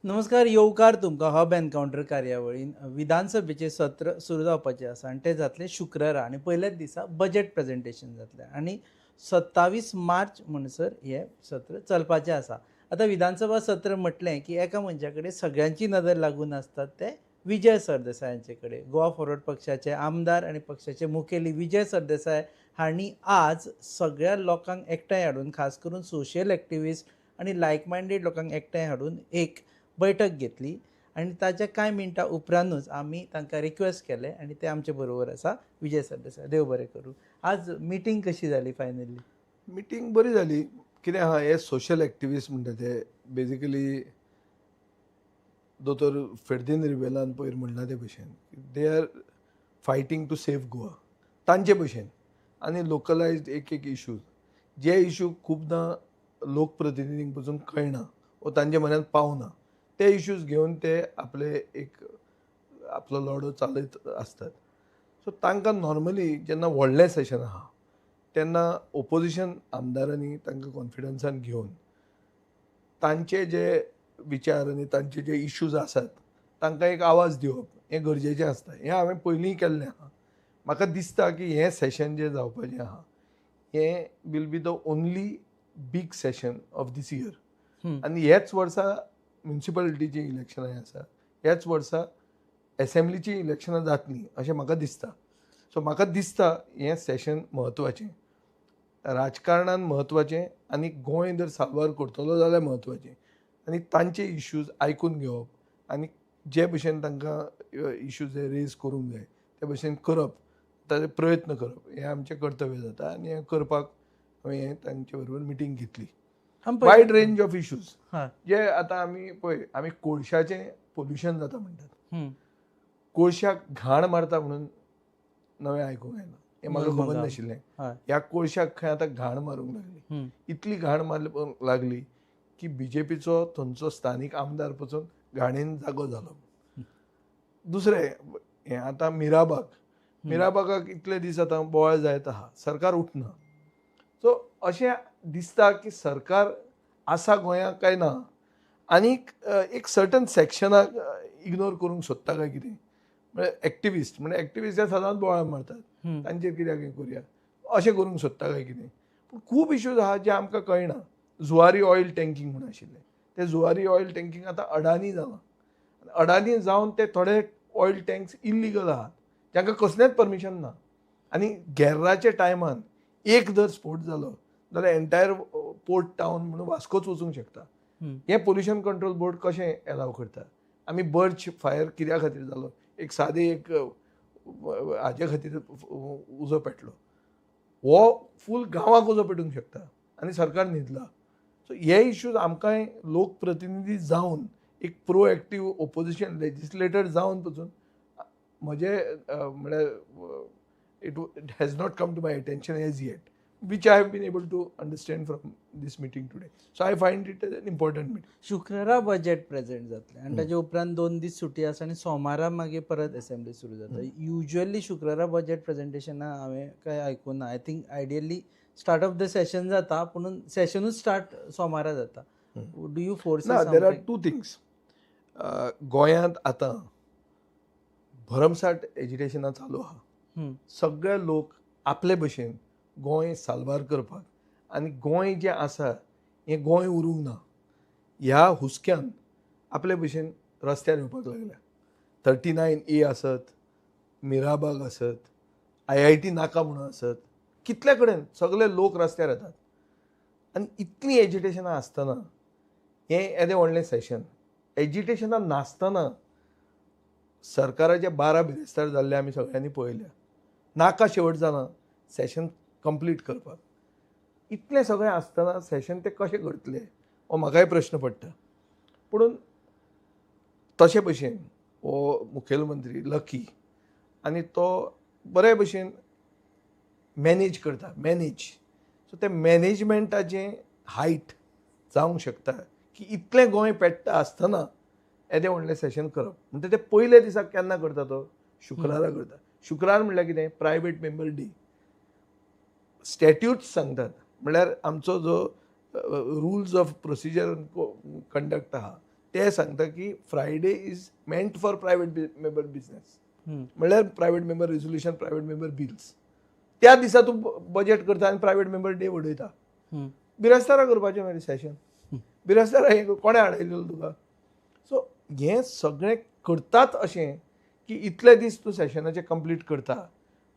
नमस्कार, येवकार तुमकां हब एनकावंटर कार्यावळीन. विधानसभेचें सत्र सुरू जावपाचें आसा आनी तें जातलें शुक्रारा आनी पयल्याच दिसा बजेट प्रेजेंटेशन जातलें आनी 27 मार्च म्हणसर हें सत्र चलपाचें आसा. आतां विधानसभा सत्र म्हटलें की एका मनशा कडेन सगळ्यांची नदर लागून आसता, ते विजय सरदेसाय हांचे कडेन. गोवा फॉरवर्ड पक्षाचे आमदार आनी पक्षाचे मुखेली विजय सरदेसाय हांणी आज सगळ्या लोकांक एकठांय हाडून, खास करून सोशल एक्टिविस्ट आनी लायक मायंडेड लोकांक एकठांय हाडून एक बैठक घेतली आनी ताच्या कांय मिनटां उपरांतूच आमी तांकां रिक्वेस्ट केलें आनी ते आमचे बरोबर आसा. विजय सरदेसाय, देव बरें करूं. आज मिटींग कशी जाली फायनली? मिटींग बरी जाली. कितें आहा, हे सोशल एक्टिविस्ट म्हणटा ते बेजिकली दोतोर फेर्दीन रिबेलान पयर म्हणलां ते भशेन, they are fighting to save Goa तांचे भशेन आनी लोकलायज्ड एक एक इशूज, जे इशू खुबदां लोकप्रतिनिधींक पसून कळना वो तांचे म्हऱ्यान पावना, ते इश्यूज घेवन ते आपले एक आपलो लढो चालयत आसतात. सो तांकां नॉर्मली जेन्ना व्हडलें सेशन आहा तेन्ना ओपोजिशन आमदारांनी तांकां कॉन्फिडन्सान घेवन तांचे जे विचार आनी तांचे जे इश्यूज आसात तांकां एक आवाज दिवप हें गरजेचें आसता. हें हांवें पयलींय केल्लें आहा. म्हाका दिसता की हें सेशन जें जावपाचें आहा हें will be the only big session of this year. आनी ह्याच वर्सा म्युनिसिपालिटीचीं इलेक्शनां आसा, ह्याच वर्सा एसेंब्लीचीं इलेक्शनां जातलीं अशें म्हाका दिसता. सो म्हाका दिसता हें सेशन म्हत्वाचें, राजकारणान म्हत्वाचें आनी गोंय जर साल्वार करतलो जाल्यार म्हत्वाचें आनी तांचे इश्यूज आयकून घेवप आनी जे भशेन तांकां इश्यूज हे रेज करूंक जाय ते भशेन करप, ताजे प्रयत्न करप हें आमचें कर्तव्य जाता आनी हें करपाक हांवें तांचे बरोबर मिटींग घेतली. वायड रेंज ऑफ इश्यूज जे आतां आमी पळय, आमी कोळशाचें पोल्युशन जाता म्हणटात. कोळशाक घाण मारता म्हणून नवें आयकूंक आयलां, हें म्हाका खबर मरमगांव. नाशिल्लें. ह्या कोळशाक खंय आतां घाण मारूंक लागली. इतली घाण मारली लागली की बीजेपीचो थंयचो स्थानीक आमदार पसून घाणेन जागो जालो. दुसरें हें आतां मिराबाग. मिराबागाक इतले दीस आतां बोवाळ जायत आहा, सरकार उठना. सो अशें दिसता की सरकार आसा गोंयांत काय ना आनीक एक सर्टन सेक्शनाक इग्नोर करूंक सोदता काय कितें. म्हळ्यार एक्टिविस्ट, म्हणजे एक्टिविस्ट हे सदांच बोवाळ मारतात, तांचेर कित्याक हें करुया अशें करूंक सोदता काय कितें. पूण खूब इश्यूज आहा जे आमकां कळना. जुवारी ऑयल टँकींग म्हूण आशिल्लें, तें जुवारी ऑयल टँकींग आतां अडानी जालां. अडानी जावन ते थोडे ऑयल टँक्स इल्लिगल आहात, जांकां कसलेंच परमिशन ना आनी गेर्राच्या टायमान एक जर स्फोट जालो जाल्यार एंटायर पोर्ट टावन म्हणून वास्कोच वचूंक शकता. हें पोल्युशन कंट्रोल बोर्ड कशें एलाव करता? आमी बर्च फायर कित्या खातीर जालो? एक सादे एक हाजे खातीर उजो पेटलो, हो फूल गांवाक उजो पेटूंक शकता आनी सरकार न्हिदला. सो हे इश्यूज आमकांय लोकप्रतिनिधी जावन, एक प्रोएक्टीव ओपोजिशन लेजिस्लेटर जावन पसून म्हजे म्हळ्यार it has not come to my attention as yet, which I have been able to understand from this meeting today. So I find it an important meeting. शुक्रारा बजेट प्रेझेंट जातलें आनी ताजे उपरांत 2 दीस सुटी आसा आनी सोमारा मागीर परत असेंब्ली सुरू जाता. युजली शुक्रारा बजेट प्रेझेंटेशना हांवें कांय आयकूना. I think ideally start of the session जाता, पुणून सेशनूच स्टार्ट सोमारा जाता. Do you foresee? ना, there are two things. गोंयांत आतां भरमसाठ एजिटेशनां चालू आहा. सगळे लोक आपले भशेन गोंय साल्वार करपाक आनी गोंय जें आसा हें गोंय उरूंक ना ह्या हुस्क्यान आपले भशेन रस्त्यार येवपाक लागल्या. 39A आसत, मिराबाग आसत, आयआयटी नाका म्हणून आसत, कितले कडेन सगळे लोक रस्त्यार येतात आनी इतलीं एजिटेशनां आसतना हें येदें व्हडलें सेशन, एजिटेशनां नासतना सरकाराचे 12 बिरेस्तार जाल्ले आमी सगळ्यांनी पळयल्या. नाका शेवट जालां सेशन कंप्लीट करपाक. इतलें सगळें आसतना सेशन ते कशें करतले हो म्हाकाय प्रश्न पडटा. पुणून तशे भशेन हो मुखेलमंत्री लकी आनी तो बरे भशेन मॅनेज करता, मॅनेज. सो ते मॅनेजमेंटाचें हायट जावंक शकता की इतलें गोंय पेट्टा आसतना येदें व्हडलें सेशन करप. म्हणटा ते पयल्या दिसाक केन्ना करता तो? शुक्रारा करता. शुक्रार म्हणल्यार कितें? Private member day. स्टॅट्यूट्स सांगतात, म्हणल्यार आमचो जो रुल्स ऑफ प्रोसिजर कंडक्ट आहा ते ते सांगता की Friday is meant for private member business, म्हणल्यार private member resolution, private member bills. त्या दिसा तूं बजेट करता आनी प्रायवेट मेंबर डे उडयता. बिरेस्तारा करपाचें मागीर सेशन, बिरेस्तारा हें कोणें हाडयलें तुका? सो हें सगळें करतात अशें की इतले दीस तूं सेशनाचें कंप्लीट करता,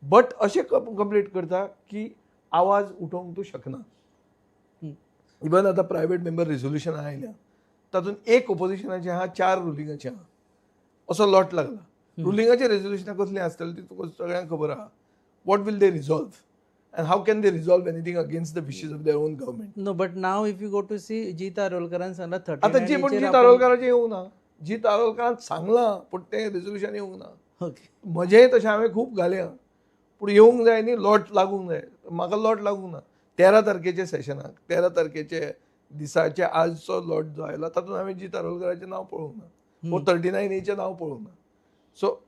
बट अशें कंप्लीट करता की आवाज उठोवंक तूं शकना. इवन आतां प्रायवेट मेंबर रेजोल्युशनां आयल्या तातूंत एक ओपोजिशनाचें आहा, 4 रुलिंगाचें आहा, असो लॉट लागला. रुलिंगाचें रेजोल्युशनां कसलीं आसतलीं ती तुका सगळ्यांक खबर आहा. What will they resolve and how can they resolve anything against the wishes of their own government? No, but now if you go to see Jeet आरोलकरान सांगला 39 आतां जी, पूण जीत आरोलकाराचें येवंक ना. जीत आरोलकारान सांगलां पूण तें रेजोल्युशन येवंक ना. म्हजेंय तशें हांवें खूब घालें पूण येवंक जाय न्ही, लॉट लागूंक जाय. म्हाका लॉट लागूंक ना. 13 तारखेच्या सेशनाक, 13 तारखेचे दिसाचे आजचो लॉट जो आयला तातूंत हांवें जीत आरोलकराचें नांव पळोवंक ना, वो 39 एचें नांव पळोवंक ना. सो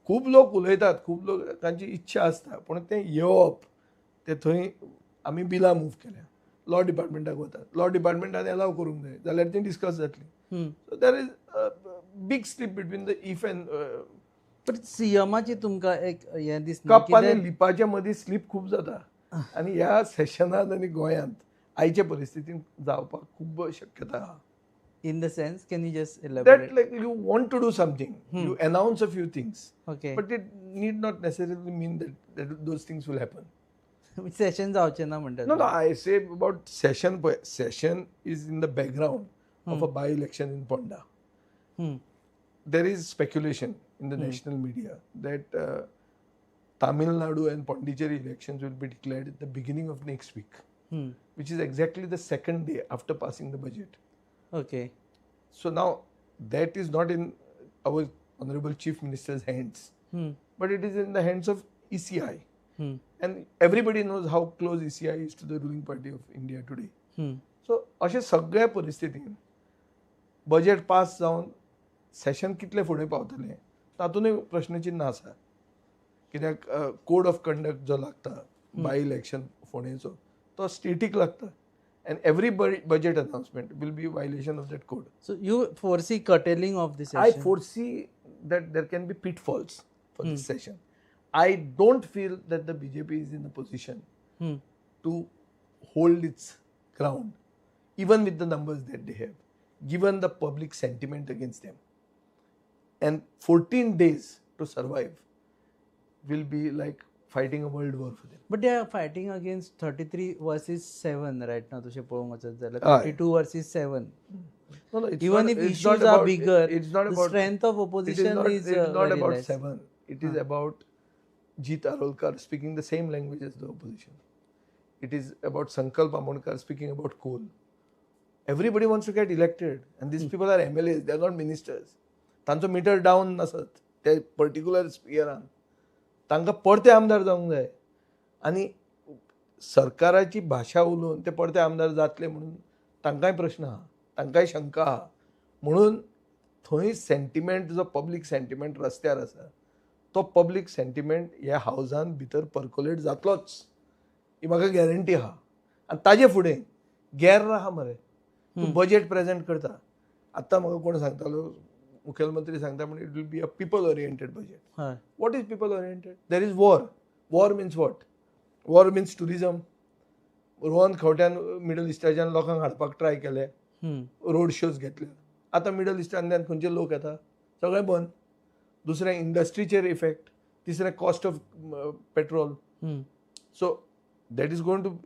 खूब लोक उलयतात, खूब लोकांची इच्छा आसता, पूण तें येवप ते थंय आमी बिलां मूव केल्या, लॉ डिपार्टमेंटाक वतात, लॉ डिपार्टमेंटान एलाव करूंक जाय जाल्यार ती डिस्कस जातली. So there is big slip between the if and but सीएमाची तुमकां एक हें दिसना? कप आनी लिपाच्या मदीं स्लीप खूब जाता आनी ह्या सेशनांत आनी गोंयांत आयचे परिस्थितींत जावपाक खूब शक्यता आहा. In the sense, can you just that elaborate? Like you want to do something, you announce a few things, but it need not necessarily mean that those things will happen. Session जावचें ना म्हणटा? No, no, I say about session. Session is in the background of a by-election in Ponda. There is speculation in the national media that Tamil Nadu and Pondicherry elections will be declared at the beginning of next week, which is exactly the second day after passing the budget. So now that is not in our Honorable Chief Minister's hands, but it is in the hands of ECI. And everybody knows how close ECI is to the ruling party of India today. So अशे सगळ्या परिस्थितीन budget pass जावन सेशन कितले फुडें पावतलें तातूंतय प्रश्नचिन्ह आसा. कित्याक code of conduct जो लागता बाय इलेक्शन फोंडेचो तो स्टेटीक लागता and every budget announcement will be violation of that code. So you foresee curtailing of the I session? foresee that there can be pitfalls for this session. I don't feel that the BJP is in a position to hold its ground, even with the numbers that they have, given the public sentiment against them. And 14 days to survive will be like fighting a world war for them. But they are fighting against 33 versus 7 right now. तशें पळोवंक वचत जाल्यार हय. 32 versus 7. No, no, it's Even not, if it's issues not are about, bigger, it's not the about, strength of it is opposition not, is it is not very about less. 7. It is about Jeet Arolkar speaking the same language as the opposition. It is about Sankalp Amonkar speaking about coal. Everybody wants to get elected, and these people are MLAs, they are not ministers. तांचो metre down नासत ते particular स्पियरान, तांकां परते आमदार जावंक जाय आनी सरकाराची भाशा उलोवन ते परते आमदार जातले म्हणून तांकांय प्रश्न आहा, तांकांय शंका आहा. म्हणून थंय सेंटिमेंट जो पब्लीक सेंटिमेंट रस्त्यार आसा तो पब्लीक सेंटिमेंट ह्या हावजान भितर पर्कोलेट जातलोच, ही म्हाका गॅरंटी आहा. आनी ताजे फुडें गॅर्र आहा मरे, तूं बजेट प्रेजेंट करता. आतां म्हाका कोण सांगतालो, मुखेलमंत्री सांगता म्हण it will be a people oriented budget. हय. What is people oriented? There is war. War means what? War means tourism. Rohan खंवट्यान middle इस्टाच्यान लोकांक हाडपाक ट्राय केले, रोड शोज घेतले. आतां मिडल इस्टांतल्यान खंयचे लोक येता, सगळें बंद. दुसरें इंडस्ट्रीचेर इफेक्ट, तिसरें cost of petrol. So that is going to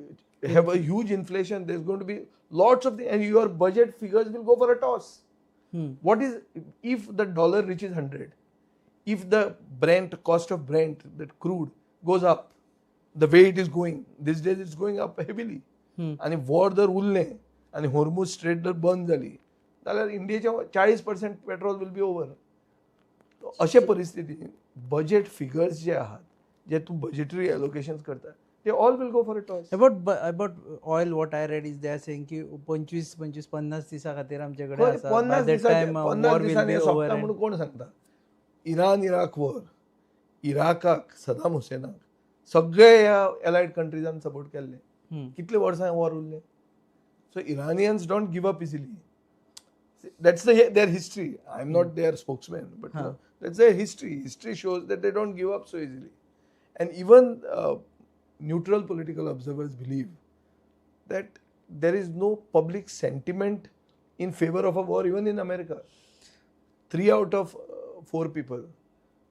have a huge inflation. There is going to be lots of and your budget figures will go for a toss. What is if the dollar reaches 100, if the Brent, cost of Brent, that crude goes up the way it is going these days, it's going up heavily. आनी war जर उरलें आनी Hormuz strait जर बंद जाली जाल्यार इंडियेचें 40% petrol will be over. अशे परिस्थितीन budget figures जे आहात, जे तूं बजेटरी एलोकेशन करता, ते all will go for a toss. About oil, what I read is they are saying की 25 25 50 दिसां खातीर आमचे कडेन आसा. 50 दिसांनी सोंपता म्हणून कोण सांगता? इराण इराक वॉर, इराकाक सदाम हुसेनाक सगळे ह्या एलायड कंट्रीजान सपोर्ट केल्ले. कितले वर्सां वॉर उरले. So Iranians don't give up easily. That's their history. I am not their spokesman, but that's their history. History shows that they don't give up so easily. And even neutral political observers believe that there is no public sentiment in favor of a war, even in America. 3 out of 4 people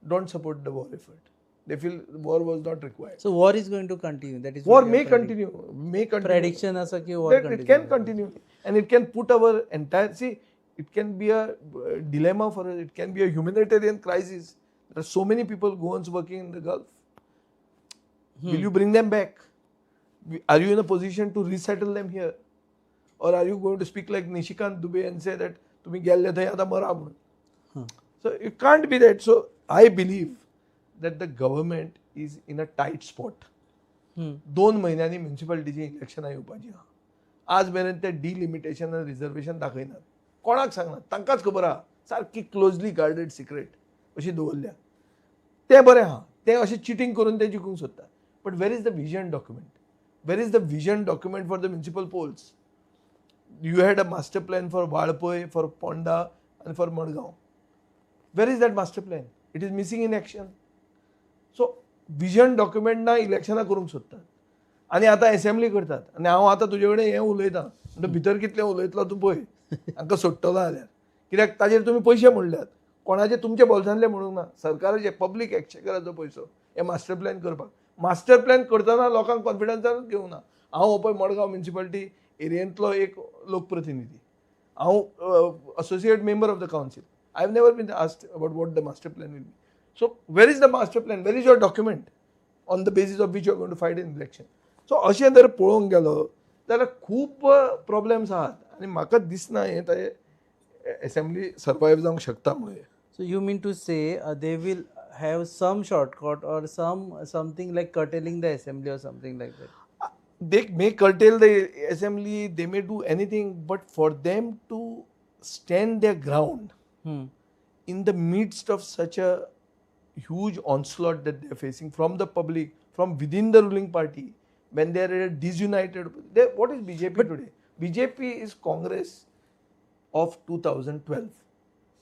don't support the war effort. They feel war was not required. So war is going to continue. That is war may continue. May continue. Prediction asa ki war that it can continue, and it can put our entire, see, it can be a dilemma for us. It can be a humanitarian crisis. There are so many people Goans working in the Gulf. Will you bring them back? Are you in a position to resettle them here? Or are you going to speak like Nishikant Dubey and say that tumi gelle thay ata mara म्हणून? So it can't be that. So I believe that the government is in a tight spot. 2 म्हयन्यांनी म्युनिसिपालिटीची इलेक्शनां येवपाची आहा. आज मेरेन ते delimitation आनी reservation दाखयनात, कोणाक सांगनात, तांकांच खबर आहा, सारकी क्लोजली गार्डेड सिक्रेट अशी दवरल्या. तें बरें आहा, तें अशें चिटींग करून ते जिखूंक सोदतात. But where is the vision document? Where is the vision document for the municipal polls? You had a master plan for Valpoi, for Ponda and for Madgaon. Where is that master plan? It is missing in action. So vision document ना इलेक्शनां करूंक सोदतात आनी आतां assembly करतात. आनी हांव आतां तुजे कडेन हें उलयतां म्हणटा भितर कितलें उलयतलो तूं पळय, हांकां सोडटलो जाल्यार, कित्याक ताजेर तुमी पयशे म्हणल्यात, कोणाचे तुमचे बोल्सांतले म्हणूंक ना, सरकाराचे पब्लीक एक्सचेकराचो पयसो हे मास्टर प्लॅन करपाक. मास्टर प्लॅन करतना लोकांक कॉन्फिडन्सानूच घेवंक ना. हांव हो पळय मडगांव म्युनिसिपालिटी एरियेंतलो एक लोकप्रतिनिधी, हांव associate member of the council. I have never been asked about what the master plan will be. So where is the master plan? Where is your document on the basis of which you are going to fight in election? So अशें जर पळोवंक गेलो जाल्यार खूब problems आहात आनी म्हाका दिसना हें ताजें एसेंब्ली सर्वायव जावंक शकता म्हणून. So you mean to say they will have some shortcut or something like curtailing the assembly or something like that? They may curtail the assembly, they may do anything, but for them to stand their ground in the midst of such a huge onslaught that they are facing from the public, from within the ruling party, when they are disunited. What is BJP today? BJP is Congress of 2012.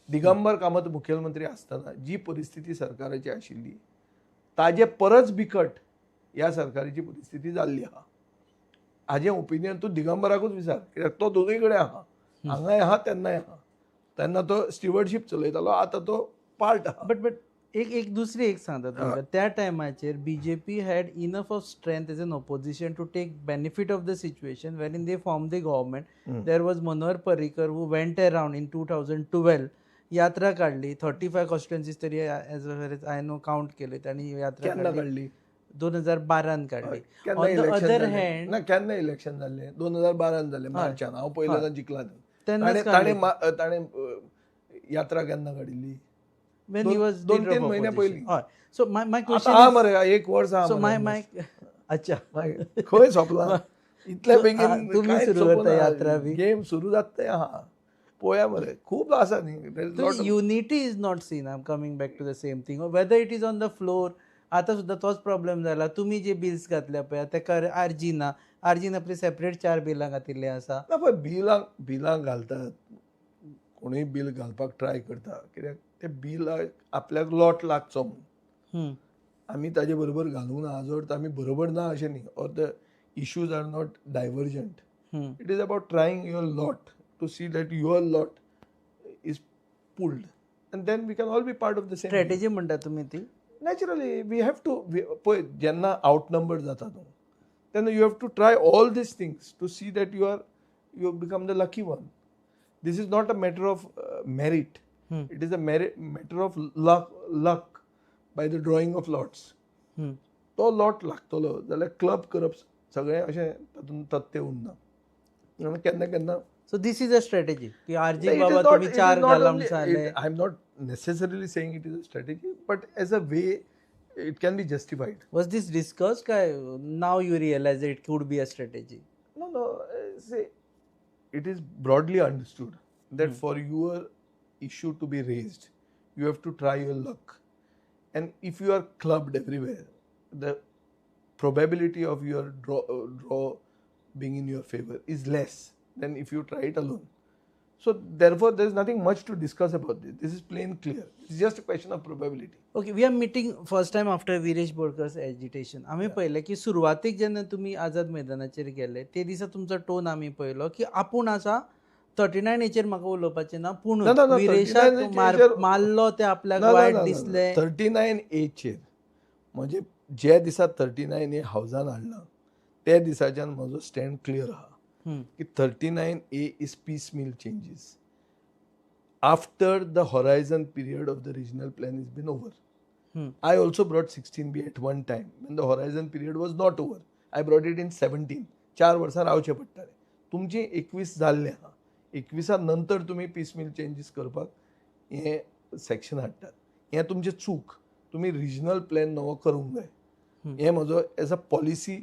Digambar Kamat मुख्यमंत्री आसतना जी परिस्थिती सरकाराची आशिल्ली ताजे परस बिकट ह्या सरकाराची परिस्थिती जाल्ली आहा. हाजें ओपिनियन तूं दिगंबराकूच विचार, कित्याक तो दोनूय कडेन आहा, हांगाय आहा तेन्नाय आहा. तेन्ना तो स्टिवर्डशीप चलयतालो, आतां तो पार्ट आहा. बट एक एक दुसरी एक सांगता तुमकां, त्या टायमाचेर BJP had enough of strength as an opposition to take benefit of the situation wherein they form the government. There was Manohar Parrikar who went around in 2012, यात्रा काडली, 35 कॉन्स्टिट्युएन्सीज तरी as far as I know count केले तांणी. यात्रा काडली 2012 काडली. On the other hand ना, केन्ना इलेक्शन जाल्लें? 2012 जालें मार्चान. हांव पयल्यान जिखला तेन्ना. ताणें यात्रा केन्ना काडिल्ली? When he was 2-3 महिने पयलीं. So my question आहा मरे एक वर्स आहा. सो my my अच्छा खंय सोंपला इतले बेगीन? तुमी सुरू करता यात्रा बी, गेम सुरू जाता आहा, पळोवया मरे, खूब आसा न्ही. Unity is not seen. I am coming back to the same thing, whether it is on the floor. आतां सुद्दां तोच प्रॉब्लेम जाला. तुमी जे बिल्स घातल्या पळय तेका आरजी ना, आरजीन आपली सेपरेट 4 बिलां घातिल्लीं आसा. ना पळय, बिलां घालतात, कोणूय बील घालपाक ट्राय करता, कित्याक ते बील आपल्याक लॉट लागचो म्हणून. आमी ताजे बरोबर घालूंक ना, हाजो अर्थ आमी बरोबर ना अशें न्ही, or the issues are not divergent. It is about trying your lot to see that your lot is pulled and then we can all be part of the same strategy म्हणटा तुमी ती. Naturally we have to. पळय, जेन्ना out number जाता तूं तेन्ना you have to try all these things to see that you become the lucky one. This is not a matter of merit. It is a matter of luck by the drawing of lots. तो lot लागतलो जाल्यार club करप सगळें अशें तातूंत तथ्य उरना केन्ना केन्ना. So this is a strategy की आरजी बाबा तुम्ही 4 घाला म्हणून सांगलें. I am not necessarily saying it is a strategy, but as a way it can be justified. Was this discussed काय now you realise it could be a strategy? No no, see, it is broadly understood that for your issue to be raised, you have to try your luck. And if you are clubbed everywhere, the probability of your draw being in your favor is less than if you try it alone. So therefore there is nothing much to discuss about this. This is plain clear. It's just a question of probability. Okay, we are meeting first time after Viresh Borkar's agitation. आमी पळयलें की सुरवातीक जेन्ना तुमी आझाद मैदानाचेर गेले ते दिसा तुमचो टोन आमी पळयलो की आपूण आसा थर्टी नायन हेचेर म्हाका उलोवपाचें ना, पूण ना, ना, ना, विरेशाक 39 मारलो ते आपल्याक वायट दिसलें. 39 एचेर म्हणजे जे दिसा 39 ए हावजान हाडला त्या दिसाच्यान म्हजो स्टँड क्लियर आहा की 39A is piecemeal changes after the horizon period of the regional plan is been over. I also brought 16B at one time when the horizon period was not over. I brought it in 17. 4 वर्सां रावचें पडटालें. तुमचें 21 जाल्लें आहा, 21 नंतर तुमी piecemeal changes करपाक हें सेक्शन हाडटात. हें तुमचें चूक. तुमी रिजनल प्लॅन नवो करूंक जाय. हें म्हजो as a policy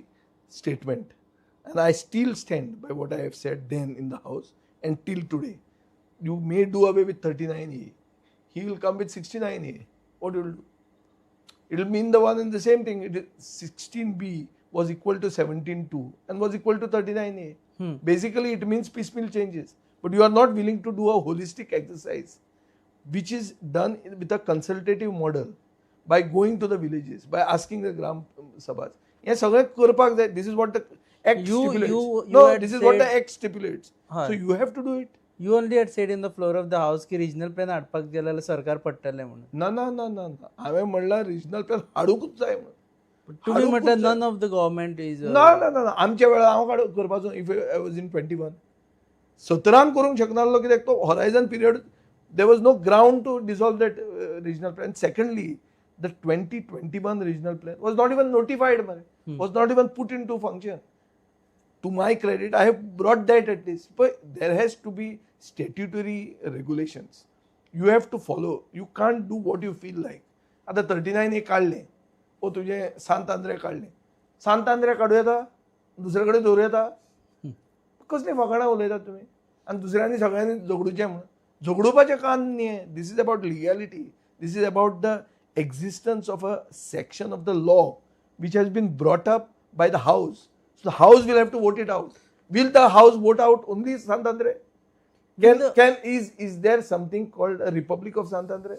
statement and I still stand by what I have said then in the house and till today. You may do away with 39A. He will come with 69A. What you will do? It will mean the one and the same thing. It is 16B was equal to 17.2 and was equal to 39A. Basically, it means piecemeal changes. But you are not willing to do a holistic exercise, which is done with a consultative model by going to the villages, by asking the Gram Sabhas. हें सगळें करपाक जाय. This is what the act stipulates. You No, had this is what the said act stipulates. हय. So you have to do it. You only had said in the floor of the house की regional plan हाडपाक गेले जाल्यार सरकार पडटलें म्हणून. ना ना ना ना ना, हांवें म्हणलां रिजनल प्लॅन हाडूंकूच जाय म्हणून. तुमी हाडूंकूच म्हटलें जाय. None of the government is ना ना ना ना, आमच्या वेळार हांव काडू करपाचो. If I was in 21, सतरान करूंक शकनासलो कित्याक तो horizon period, there was no ground to dissolve that regional plan. Secondly, the 2021 regional plan was not even notified मरे, was not even put into function. To my credit, I have brought that at least. But there has to be statutory regulations. You have to follow. You can't do what you feel like. आता 39 ए काडलें ओ तुजें सांत आंद्रे काडलें, सांत आंद्रे काडूं येता, दुसरे कडेन दवरूं येता. कसलीं फकाणां उलयतात तुमी आनी दुसऱ्यांनी सगळ्यांनी झगडुचें म्हणून झगडुपाचें काम न्ही. This is about legality. This is about the existence of a section of the law which has been brought up by the house. So the house will have to vote it out. Will the house vote out only Sant Andre? Can is there something called a Republic of Sant Andre?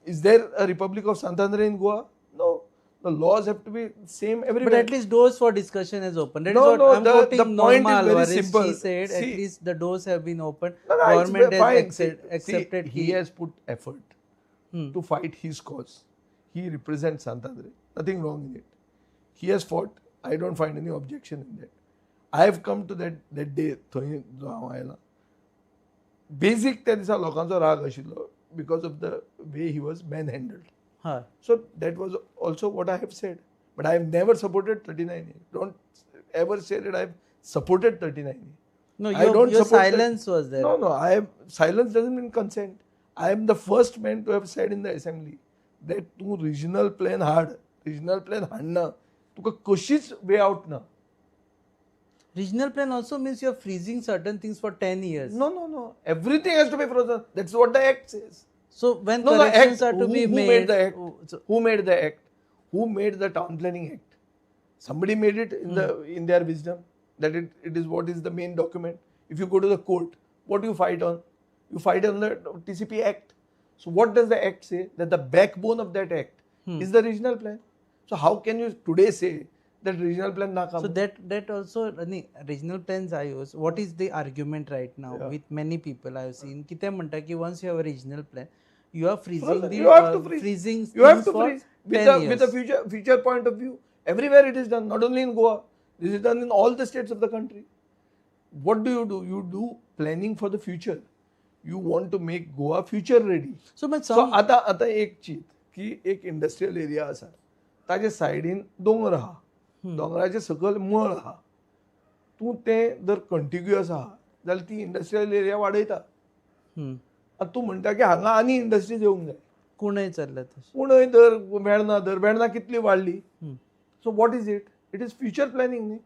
Is there a Republic of Sant Andre in Goa? No. The laws have to be same everywhere. But at least doors for discussion is open. That No, is what no, I'm the quoting point Norma is very Alvarez. Simple. She said at See, least the doors have been opened. No, no, it's Government has fine. Accepted. See, he has put effort to fight his cause. He represents Sant Andre. Nothing wrong in it. He has fought. I don't find any objection in that. I have come to that day थंय जो हांव आयला, basic त्या दिसा लोकांचो राग आशिल्लो because of the way he was manhandled. हय. So that was also what I have said. But I have never supported 39A. Don't ever say that I have supported 39A. No, I don't your support that. Silence was there. No, no. I have silence doesn't mean consent. I am the first man to have said in the assembly that तूं regional plan हाड. Regional plan हाडना, तुका कशीच way out ना. Regional plan also means you're freezing certain things for 10 years. No. Everything has to be frozen. That's what the act says. So when No, the corrections act, are to who, be who made, made the act? Oh, so, Who made the act? Who made the town planning act? Somebody made it in their wisdom that it is what is the main document. If you go to the court, what do you fight on? You fight on the TCP Act. So what does the act say? That the backbone of that act is the regional plan. So how can you today say that regional plan नाका? So that also न्ही, regional plans I use. What is the argument right now with many people I have seen? कितें म्हणटा की once you have a regional plan, you are freezing Frozen. the You have to freeze. Freezing You have things to for freeze with 10 the years. With a future point of view. Everywhere it is done, not only in Goa. This is done in all the states of the country. What do? You do planning for the future. You want to make Goa future ready. So but so some आतां आतां एक चीत की एक industrial area आसा, ताजे सायडीन दोंगर आहा, दोंगराचे सकयल मळ आहा. तूं तें जर कंटिग्युअस आहा जाल्यार ती इंडस्ट्रियल एरिया वाडयता आनी तूं म्हणटा की हांगा आनी इंडस्ट्रीज येवंक जाय. कुणय चल्ला तशें. पूण धर वेर्णा, धर वेर्णा कितली वाडली. So what is it? It is future planning न्ही,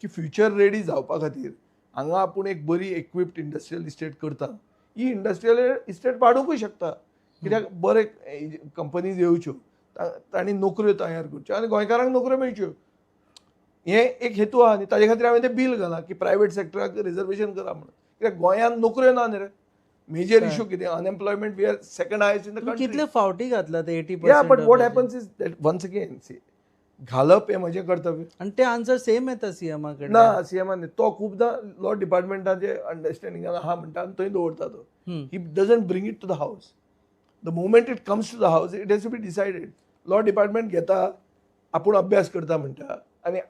की फ्युचर रेडी जावपा खातीर हांगा आपूण एक बरी इक्विप्ड इंडस्ट्रियल इस्टेट करता. ही इंडस्ट्रियल इस्टेट वाडोवंकूय शकता कित्याक बरे कंपनीज येवच्यो, तांणी नोकऱ्यो तयार करच्यो आनी गोंयकारांक नोकऱ्यो मेळच्यो, हें एक हेतू आहा. आनी ताजे खातीर हांवें तें बील घालां की प्रायवेट सेक्टराक रिजर्वेशन करा म्हणून. कित्याक गोंयांत नोकऱ्यो ना न्ही रे. मेजर इशू कितें, unemployment, we are second highest in the country. कितले फावटी घातला ते 80%. Yeah, but what happens is that once again see, घालप हें म्हजें कर्तव्य. आनी ते आन्सर सेम येता सीएमा कडेन. ना, सीएमान तो खुबदां लॉ डिपार्टमेंटाचे अंडरस्टँडिंगान आहा म्हणटा आनी थंय दवरता तो. He doesn't bring it to the house. The moment it comes to the house, it has to be decided. Law department घेता, आपूण अभ्यास करता म्हणटा, आनी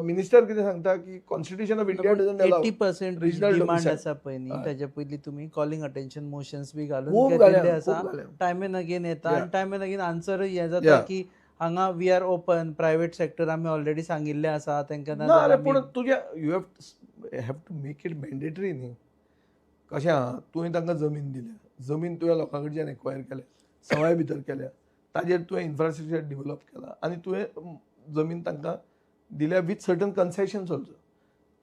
मिनिस्टर कितें सांगता की constitution of India doesn't allow 80% regional demand domicile. आसा पळय न्ही, ताच्या पयलीं तुमी कॉलिंग अटेन्शन मोशन्स बी घालून खूब घेतिल्ले घाल्या, आसा. खूब घाल्या. टायम एंड अगेन येता आनी टायम एंड अगेन आन्सरूय हें जाता की हांगा we are open, private sector आमी ऑलरेडी सांगिल्लें आसा तांकां. ना अरे, पूण तुज्या you have to make it mandatory न्ही. कशें आहा, तुवें तांकां जमीन दिल्या, जमीन तुवें लोकां कडच्यान एक्वायर केल्या, सवाय भितर केल्या, ताजेर तुवें इन्फ्रास्ट्रक्चर डिवेलप केला आनी तुवें जमीन तांकां दिल्या विथ सर्टन कन्सेशन्स ऑल्सो.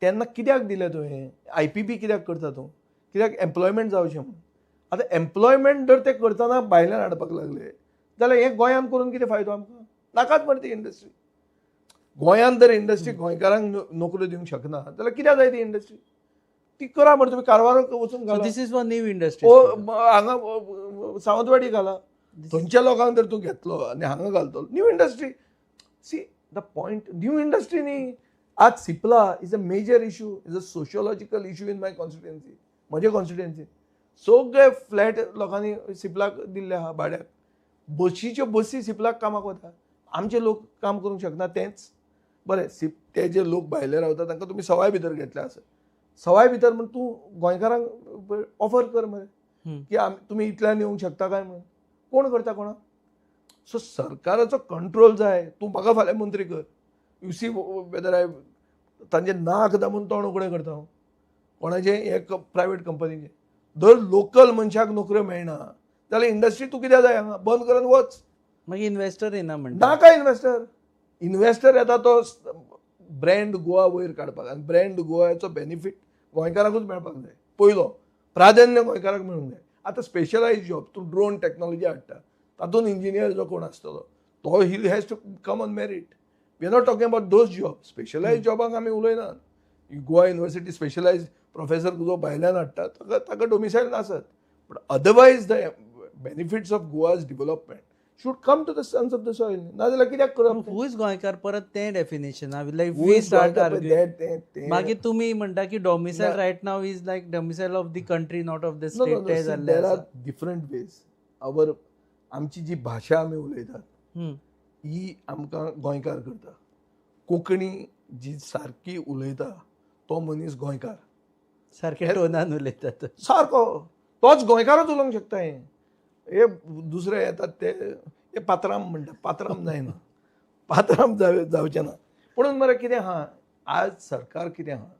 तेन्ना कित्याक दिल्या तुवें? I P P कित्याक करता तूं? कित्याक एम्प्लॉयमेंट जावचें म्हणून. आतां एम्प्लॉयमेंट जर ते करतना भायल्यान हाडपाक लागले जाल्यार हें गोंयांत करून कितें फायदो आमकां? नाकाच मरे ती इंडस्ट्री. गोंयांत जर इंडस्ट्री गोंयकारांक नोकऱ्यो दिवंक शकना जाल्यार कित्याक जाय ती इंडस्ट्री? ती करा मरे तुमी, कारवाराक वचून घाला. This is for new industry. ओ हांगा सावंतवाडी घाला. थंयच्या लोकांक जर तूं घेतलो आनी हांगा घालतलो new industry. See the point, new industry न्ही. आज Cipla is a major issue, is a sociological issue in my constituency. म्हजे कॉन्स्टिट्युएन्सी सगळे फ्लॅट लोकांनी सिप्लाक दिल्ले आहा भाड्याक. बशीच्यो बसी सिप्लाक कामाक वता. आमचे लोक काम करूंक शकना तेंच बरें. सिप ते जे लोक भायले रावता तांकां तुमी सवाय भितर घेतले आसत, सवाय भितर म्हण तूं गोंयकारांक ऑफर कर मरे की तुमी इतल्यान येवंक शकता काय म्हणून. कोण करता कोणाक? सो सरकाराचो कंट्रोल जाय. तूं म्हाका फाल्यां मंत्री कर, you see whether I तांचे नाक दामून तोंड उगडें करता हांव. कोणाचें हे प्रायवेट कंपनीचें जर लोकल मनशाक नोकऱ्यो मेळना जाल्यार इंडस्ट्री तूं कित्याक जाय हांगा? बंद करून वच. मागीर इन्वेस्टर येना म्हणटा. नाका इन्वेस्टर. इन्वेस्टर येता तो ब्रँड गोवा वयर काडपाक, आनी ब्रँड गोवाचो बेनिफीट गोंयकारांकूच मेळपाक जाय. पयलो प्राधान्य गोंयकारांक मेळूंक जाय. आतां स्पेशलायज जॉब तूं ड्रोन टॅक्नोलॉजी हाडटा, तातूंत इंजिनियर जो कोण आसतलो तो he has to come on merit. We are not talking about those job. Specialise जॉबांक आमी उलयनात. गोवा युनिवर्सिटी स्पेशलायज प्रोफेसर जो भायल्यान हाडटा ताका डोमिसायल नासत, but otherwise the benefits of Goa's development should come to the sons of the soil. नाजाल्यार कित्याक करप? Who is गोंयकार? परत तें definition like we start. मागीर तुमी म्हणटा की domicile right now is like domicile of the country, not of the state. तें जाल्लें. There are different ways. Our आमची जी भाशा आमी उलयतात ही आमकां गोंयकार करता. कोंकणी जी सारकी उलयता तो मनीस गोंयकार. सारके टोनान उलयतात सारको तोच गोंयकारूच उलोवंक शकता. हें हे दुसरे येतात ते हे पात्राम म्हणटा. पात्राम जायना, पात्राम जावचें ना. पुणून मरे कितें आहा, आज सरकार कितें आहा,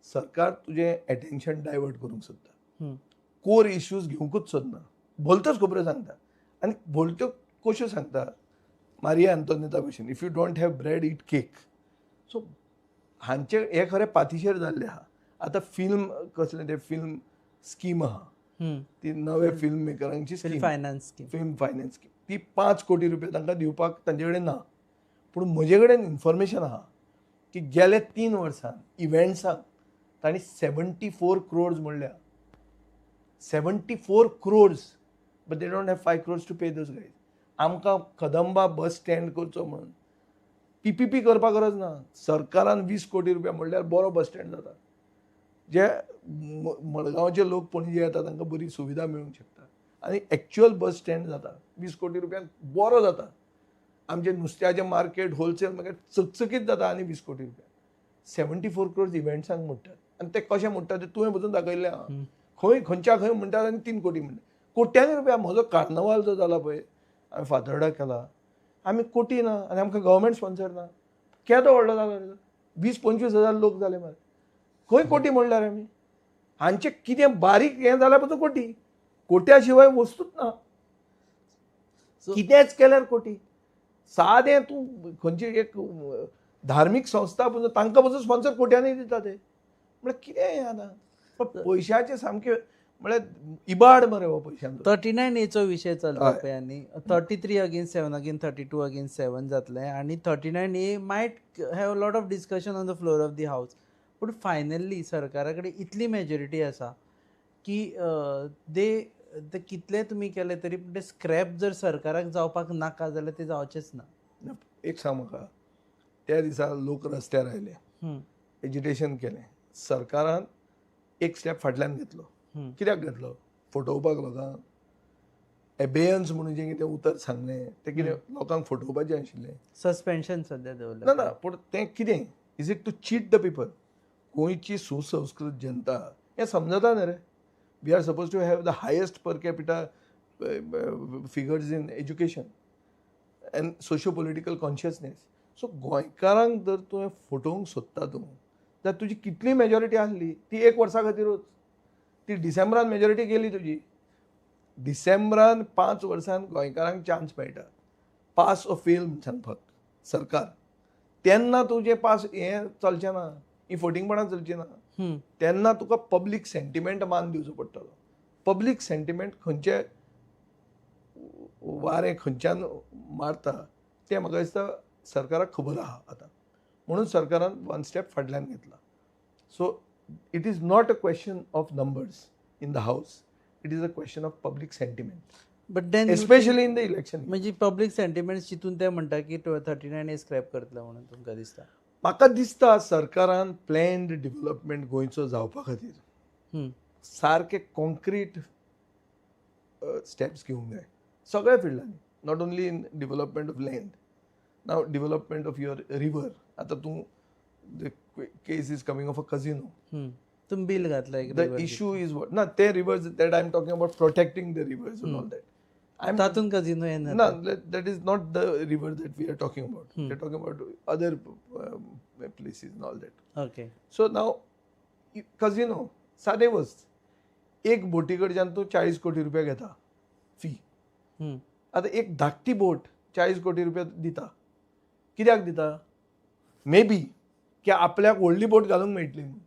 सरकार तुजें एटेन्शन डायवर्ट करूंक सोदता, कोर इश्यूज घेवंकूच सोदना, भलत्योच खबऱ्यो सांगता. आनी भलत्यो कश्यो सांगता, मारिया आंतोनेता भशेन, if you don't have bread eat cake. So हांचे हे खरें पातिशेर जाल्लें आहा. आतां फिल्म कसलें तें फिल्म स्कीम आहा, ती नवे film मेकरांची film finance scheme, film finance scheme, ती 5 कोटी रुपया तांकां दिवपाक तांचे कडेन ना. पूण म्हजे कडेन इन्फॉर्मेशन आहा की गेले 3 वर्सां इव्हेंट्सांक तांणी 74 crores म्हणल्या. 74 crores, but they don't have 5 crores to pay those guys. आमकां कदंबा बस स्टँड करचो म्हणून PPP करपाक गरज ना. सरकारान 20 कोटी रुपया म्हणल्यार बरो बस स्टँड जाता. जे मडगांवचे लोक पणजे येता तांकां बरी सुविधा मेळूंक शकता आनी एक्चुअल बस स्टँड जाता. 20 कोटी रुपयांक बरो जाता. आमचें नुस्त्याचें मार्केट होलसेल मार्केट चकचकीत जाता आनी 20 कोटी रुपया. 74 crores इव्हेंट्सांक म्हणटात आनी ते कशें म्हणटात ते तुवें पसून दाखयल्लें आहा. खंय खंयच्या खंय म्हणटात आनी 3 कोटी म्हणटात. कोट्यांनी रुपया. म्हजो कार्नवाल जो जाला पळय हांवें फातर्डा केला, आमी कोटी ना आनी आमकां गव्हर्मेंट स्पॉन्सर ना. केदो व्हडलो जालो, 20-25 हजार लोक जाले मरे. खंय कोटी म्हणल्यार आमी हांचें कितें बारीक हें जाल्यार पसून कोटी, कोट्या शिवाय वस्तूच ना. कितेंच केल्यार कोटी. सादें तूं खंयची एक धार्मीक संस्था पसून तांकां पसून स्पॉन्सर कोट्यांनी दिता ते. म्हळ्यार कितें हें आतां पयशाचें सामकें म्हळ्यार इबाड मरे हो पयशांचो. 39Aचो विशय चलता पळय आनी 33 against 7 again 32 against 7 जातलें आनी 39A might have lot of discussion on the floor of the house. पूण फायनली सरकारा कडेन इतली मेजॉरिटी आसा की दे ते कितले तुमी केले तरी ते स्क्रॅप जर सरकाराक जावपाक नाका जाल्यार ते जावचेच ना. एक सांग म्हाका, त्या दिसा लोक रस्त्यार आयले, एजिटेशन केलें, सरकारान एक स्टेप फाटल्यान घेतलो. कित्याक घेतलो? फटोवपाक लोकांक. एबेयन्स म्हणून जें कितें उतर सांगलें तें कितें लोकांक फटोवपाचें आशिल्लें. सस्पेन्शन सद्या दवरलें. ना ना, पूण तें कितें, is it to cheat the people? गोंयची सुसंस्कृत जनता हें समजता न्ही रे. We are suppose to have the highest per capita figures in education and socio political consciousness. So गोंयकारांक जर तुवें फटोवंक सोदता तूं जाल्यार तुजी कितली मेजॉरिटी आसली ती एक वर्सा खातीरूच. ती डिसेंबरान मेजॉरिटी गेली तुजी. डिसेंबरान 5 वर्सान गोंयकारांक चान्स मेळटा पास ऑर फेल म्हूण सांगपाक सरकार. तेन्ना तुजें पास हें चलचें ना, ही फटींगपणां चलचीं ना. तेन्ना तुका पब्लीक सेंटिमेंट मान दिवचो पडटलो. पब्लीक सेंटिमेंट खंयचे वारें खंयच्यान मारता तें म्हाका दिसता सरकाराक खबर आहा आतां, म्हणून सरकारान वन स्टेप फाटल्यान घेतला. So it is not a question of numbers in the house, it is a question of public sentiment, but then especially in the election. म्हणजे पब्लीक सेंटिमेंट चिंतून ते म्हणटा की 39 ए स्क्रॅप करतले म्हणून तुमकां दिसता? म्हाका दिसता सरकारान प्लॅन्ड डेव्हलपमेंट गोंयचो जावपा खातीर सारके कॉन्क्रीट स्टेप्स घेवंक जाय सगळ्या फिल्डांनी, not only in development of land, now development of your river. आतां तूं the case is coming of a casino. तुमी बील घातला एक the issue is what ना ते rivers that I am talking about, protecting the rivers and all that. I am तातूंत कजिनो येना. ना, that is not the river that we are talking about. We are talking about other places and all that. So now casino सादे वस्त, एक बोटी कडच्यान तूं 40 कोटी रुपया घेता फी. आतां एक धाकटी बोट 40 कोटी रुपया दिता, कित्याक दिता? मे बी की आपल्याक व्हडली बोट घालूंक मेळटली म्हणून.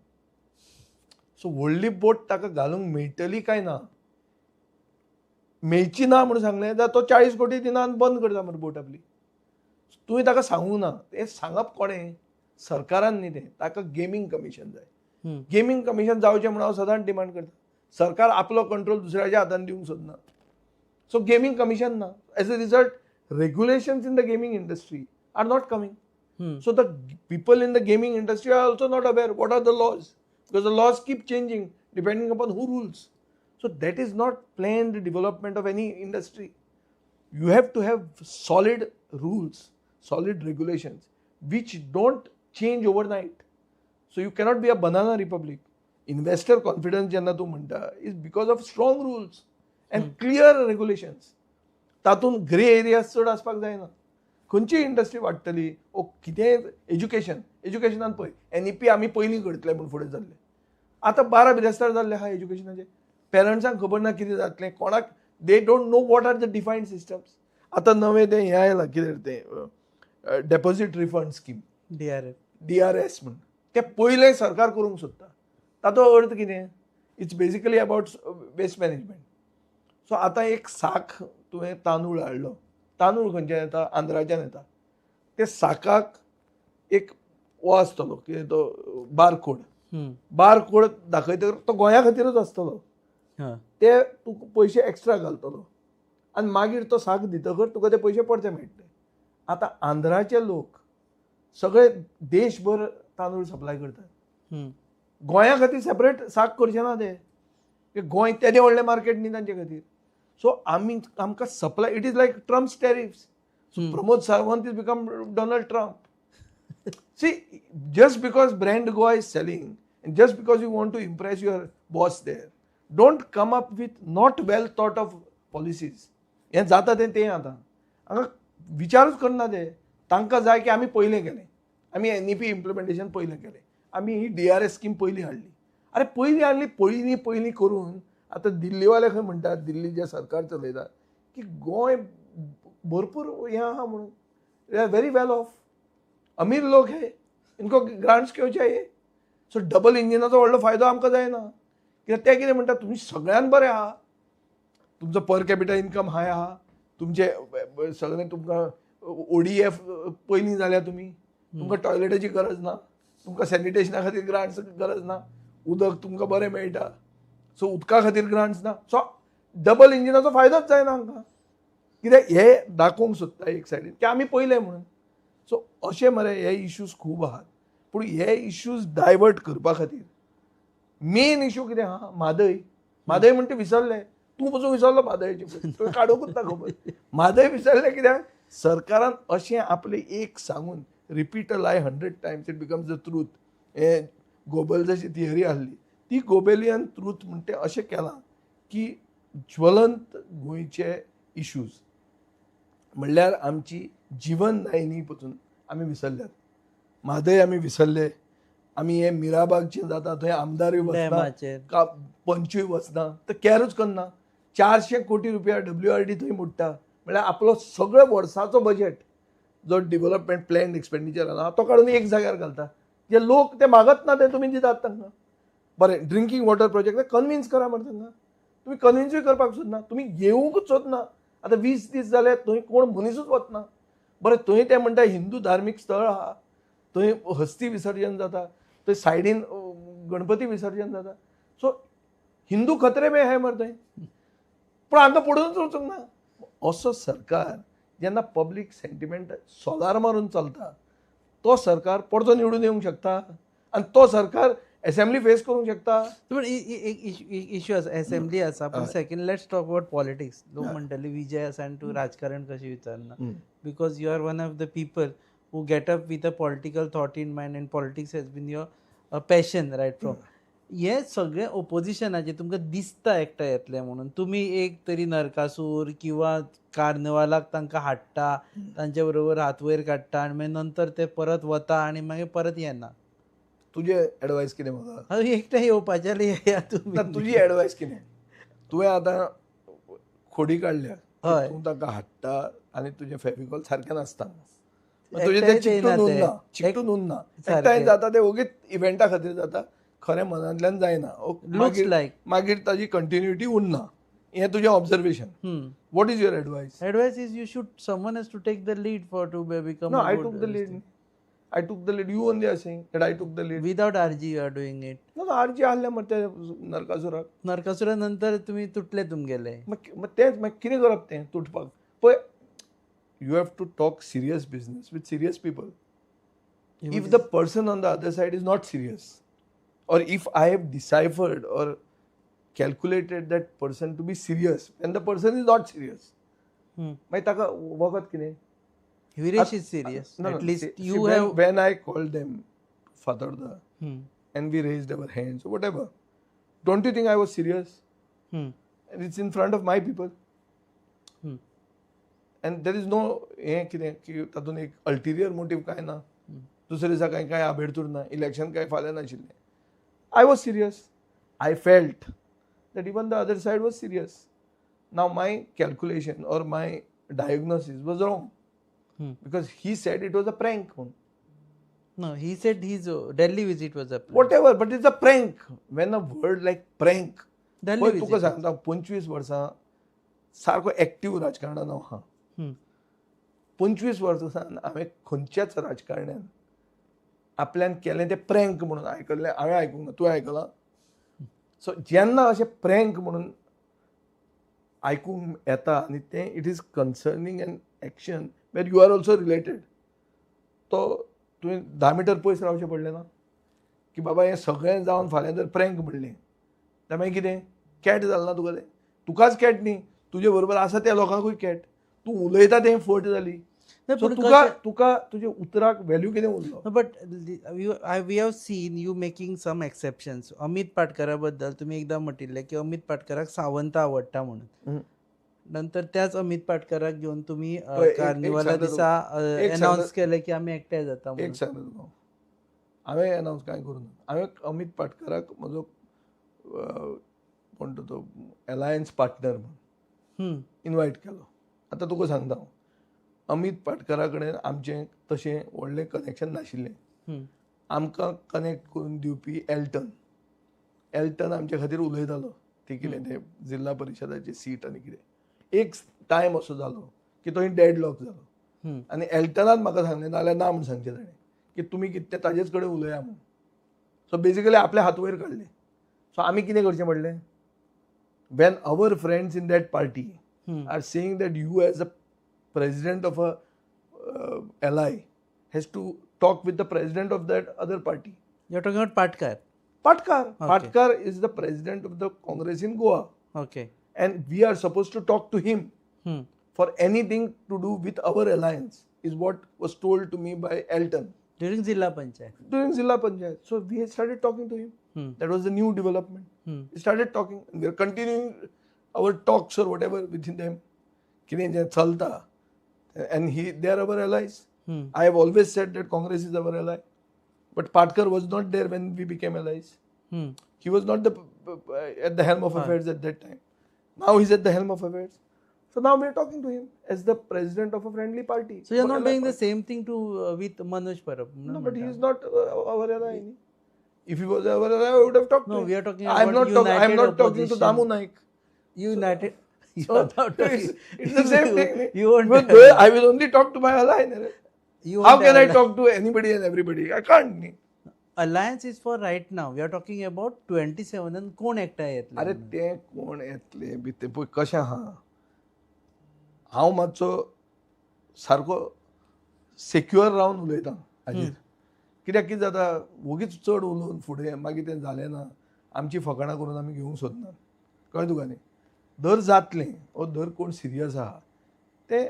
सो व्हडली बोट ताका घालूंक मेळटली काय ना, मेळची ना म्हणून सांगलें जाल्यार तो 40 कोटी दिना आनी बंद करता मरे बोट आपली. तुवें ताका सांगूंक ना. तें सांगप कोणें? सरकारान न्ही. तें ताका गेमींग कमिशन जाय. गेमींग कमिशन जावचें म्हणून हांव सदांच डिमांड करता. सरकार आपलो कंट्रोल दुसऱ्याच्या हातान दिवंक सोदना. सो गेमींग कमिशन ना. As a result regulations in the gaming industry are not coming. So the people in the gaming industry are also not aware what are the laws, because the laws keep changing depending upon who rules. So that is not planned development of any industry. You have to have solid rules, solid regulations, which don't change overnight. So you cannot be a banana republic. Investor confidence जेन्ना तूं म्हणटा is because of strong rules and clear regulations. तातूंत grey areas चड आसपाक जायना. खंयची industry वाडटली ओ कितेंय education, एज्युकेशनान पळय एनईपी आमी पयलीं करतले म्हूण फुडें सरले, आतां 12 बिरेस्तार जाल्ले आहा एज्युकेशनाचे. पेरंट्सांक खबर ना कितें जातलें, कोणाक they don't know what are the defined systems. आतां नवें तें हें आयलां कितें तें deposit refund scheme, DRF, DRS म्हूण, तें पयलें सरकार करूंक सोदता. ताचो अर्थ कितें? It's basically about waste management. So आतां एक साक तुवें तांदूळ हाडलो, तांदूळ खंयच्यान येता? आंध्राच्यान येता. ते साकाक एक हो आसतलो कितें तो बारकोड. बारकोड दाखयतकर तो गोंया खातीरूच आसतलो. ते तुका पयशे एक्स्ट्रा घालतलो आनी मागीर तो साक दितकर तुका ते पयशे परते मेळटले. आतां आंध्राचे लोक सगळे देशभर तांदूळ सप्लाय करतात. गोंया खातीर सेपरेट साक करचे ना ते, गोंय तेदें व्हडलें मार्केट न्ही तांचे खातीर. सो आमी आमकां supply, it is like Trump's tariffs. So Pramod Sawant is become Donald Trump. See, just because brand Goa is selling and just because you want to impress your boss there, don't come up with not well thought of policies. हें जाता तें तें आतां हांगा विचारूच करना ते. तांकां जाय की आमी पयलें केलें, आमी एनईपी इम्प्लिमेंटेशन पयलें केलें, आमी ही डीआरएस स्कीम पयलीं हाडली. अरे पयलीं हाडली, पयलीं पयलीं करून आतां दिल्लीवाले खंय म्हणटात, दिल्ली जें सरकार चलयता की गोंय भरपूर हें आहा म्हणून, they are very well off, अमीर लोक हे, इनको ग्रांट्स क्यों चाहिए? सो डबल इंजिनाचो व्हडलो फायदो आमकां जायना. कित्याक ते कितें म्हणटात, तुमी सगळ्यान बरें आहा, तुमचो पर कॅपिटल इन्कम हाय आहा, तुमचे सगळें तुमकां ओडीएफ पयलीं जाल्या, तुमी तुमकां टॉयलेटाची गरज ना. तुमकां सॅनिटेशना खातीर ग्रांट्स गरज ना, उदक तुमकां बरें मेळटा, सो उदका खातीर ग्रांट्स ना. सो डबल इंजिनाचो फायदोच जायना हांकां. कित्याक हे दाखोवंक सोदता एक सायडीन की आमी पयले म्हणून. सो अशें मरे हे इश्यूज खूब आहात, पूण हे इश्यूज डायवर्ट करपा खातीर मेन इशू कितें आहा, म्हादय. म्हादय म्हणटा विसरले, तूं पसून विसरलो म्हादयचे, तुवें काडूंकच ना खबर. म्हादय विसरले कित्याक सरकारान अशें आपलें एक सांगून repeat a lie 100 times it becomes the truth. हें गोबेल्साची थियरी आहली, ती गोबेलियन ट्रूथ म्हणटे अशें केलां की ज्वलंत गोंयचे इश्यूज म्हणल्यार आमची जिवन दायिनी पसून आमी विसरल्यात. म्हादय आमी विसरले, आमी हे मिराबागचें जाता थंय आमदारूय वचना, का पंचूय वचना, तर कॅरूच करना. 400 कोटी रुपया WRD थंय मोडटा, म्हणल्यार आपलो सगळो वर्साचो बजेट जो डेव्हलपमेंट प्लॅन एक्सपेंडिचर आसा तो काडून एक जाग्यार घालता. जे लोक ते मागत ना ते तुमी दितात तांकां. बरें, ड्रिंकींग वॉटर प्रोजेक्ट कन्विन्स करा मरे तांकां, तुमी कन्विन्सूय करपाक सोदना, तुमी येवंकूच सोदना. आतां 20 दीस जाले थंय कोण मनीसूच वतना. बरें, थंय ते म्हणटा हिंदू धार्मीक स्थळ आहा, थंय हस्ती विसर्जन जाता, थंय सायडीन गणपती विसर्जन जाता, सो हिंदू खतरे में है मरे थंय, पूण हांकां पडूनच वचूंक ना. असो सरकार जेन्ना पब्लीक सेंटिमेंट सोलार मारून चलता तो सरकार परतो निवडून येवंक शकता आनी तो सरकार एसेंब्ली फेस करूंक शकता. पूण एक इश्यू आसा, एसेंब्ली आसा, पूण second let's talk about politics. लोक म्हणटले विजय आसा आनी तूं राजकारण कशें विचारना, because you are one of the people who get up with a political thought in mind and politics has been your passion right from. हे सगळे ओपोजिशनाचे तुमकां दिसता एकठांय येतले म्हणून तुमी एक तरी नरकासूर किंवा कार्नवालाक तांकां हाडटा, तांचे बरोबर हात वयर काडटा आनी मागीर नंतर ते परत वता आनी मागीर परत येना. तुजें एडवायस कितें म्हाका? हांव एकठांय येवपाचें जाल्यार येया तुमी. तुजी एडवायस कितें? तुवें आतां खोडी काडल्या, हय, तूं तांकां हाडटा आनी तुजें फेविकॉल सारकें नासता, तुजें तें चिकटून उरना, चिकटून उरना, एकठांय जाता तें ओगीच इव्हेंटा खातीर जाता, खरें मनांतल्यान जायना, मागीर ताजी कंटिन्युटी उरना. हें तुजें observation. What is your advice? Advice is you should, someone has to take the lead for to become. No, I took the lead. I took the lead. You only are saying that I took the lead. Without RG you are doing it. No, RG आहले मरे ते नरकासुराक. नरकासुरा नंतर तुमी तुटले तुमगेले. मग तेच मागीर कितें करप तें तुटपाक? पळय, you have to talk serious business with serious people. If the person on the other side is not serious, or if I have deciphered or calculated that person to be serious and the person is not serious, मागीर ताका वखद कितें? Viresh is serious. No, at least see, you see, have. When I called them Fatorda and we raised our hands or whatever, don't you think I was serious? And it's in front of my people. And there is no हें कितें की तातूंत एक अल्टिरियर motive कांय ना, दुसरे दिसा कांय कांय आबेडतूर ना, इलेक्शन कांय फाल्यां नाशिल्लें. I was serious. I felt that even the other side was serious. Now my calculation or my diagnosis was wrong. Because he said it was a prank. No, he said his Delhi visit was a prank. Whatever, but it's a prank. When a word like prank, Delhi visit. तुका सांगता 25 वर्सां सारको active राजकारणान हांव आहा. 25 वर्सां हांवें खंयच्याच राजकारण्यान आपल्यान केलें तें प्रँक म्हणून आयकल्लें हांवें आयकूंक ना, तुवें आयकलां? सो जेन्ना अशें प्रँक म्हणून आयकूंक येता आनी तें it is concerning an action where you are also related, तो तुवें 10 मिटर पयस रावचें पडलें ना की बाबा हें सगळें जावन फाल्यां जर प्रँक म्हणलें जाल्यार मागीर कितें कॅट जालें ना तुका तें, तुकाच कॅट न्ही, तुजे बरोबर आसा त्या लोकांकूय कॅट, तूं उलयता तें फट जाली. तुका तुका तुज्या उतराक व्हॅल्यू कितें उरलो? But we have seen you making some exceptions. Amit पाटकरा बद्दल तुमी एकदां म्हटिल्लें की अमीत पाटकराक सावंत आवडटा म्हणून, नंतर त्याच अमीत पाटकराक घेवन तुमी कार्निवाला दिसा अनावन्स केलें की आमी एकठांय जाता. एक सांगता तुका, हांवें अनावन्स कांय करूं ना. हांवें अमीत पाटकराक म्हजो कोण तो एलायन्स पार्टनर म्हणून इनवायट केलो. आतां तुका सांगता हांव, अमीत पाटकरा कडेन आमचें तशें व्हडलें कनेक्शन नाशिल्लें. आमकां कनेक्ट करून दिवपी एल्टन, एल्टन आमचे खातीर उलयतालो ती कितें तें जिल्ला परिशदाची सीट आनी कितें. एक टायम असो जालो की तो डेड लॉक जालो आनी एल्टनान म्हाका सांगलें नाजाल्यार ना म्हूण सांगचें ताणें की तुमी कितें तें ताजेच कडेन उलया म्हूण. सो बेजिकली आपले हात वयर काडले. सो आमी कितें करचें पडलें, when our friends in that party are saying that you as a president of a ally has to talk with the president of that other party. You are talking about Patkar. Patkar. Okay. Patkar is the president of the Congress in Goa. Okay. And we are supposed to talk to him for anything to do with our alliance, is what was told to me by Elton. During Zilla Panchayat. During Zilla Panchayat. So we started talking to him. That was the new development. We started talking. We are continuing our talks or whatever within them. कितें जें चलता. And they are our allies. I have always said that Congress is our ally. But Patkar was not there when we became allies. He was not at the helm of affairs at that time. Now he's at the helm of affairs. So now we are talking to him as the president of a friendly party. So you are not doing the same thing to with Manoj Parab. No, but he is not our ally. If he was our ally, I would have talked to him. No, we are talking about I am not talking to Damu Naik. United. So, it's the same thing. You won't. But I will only talk to my ally. You How won't can I ally. talk to anybody and everybody? I can't. Alliance is for right now. We are talking about 27 and कोण एकठांय येतले. अरे ते कोण येतले बी ते पळय कशें आहा. हांव मातसो सारको सेक्युअर रावन उलयता हाजेर. कित्याक कितें जाता, वोगीच चड उलोवन फुडें मागीर तें जालें ना, आमची फकाणां करून आमी घेवंक सोदनात. कळ्ळें तुका न्ही? दर जातलें वो दर कोण सिरियस आहा तें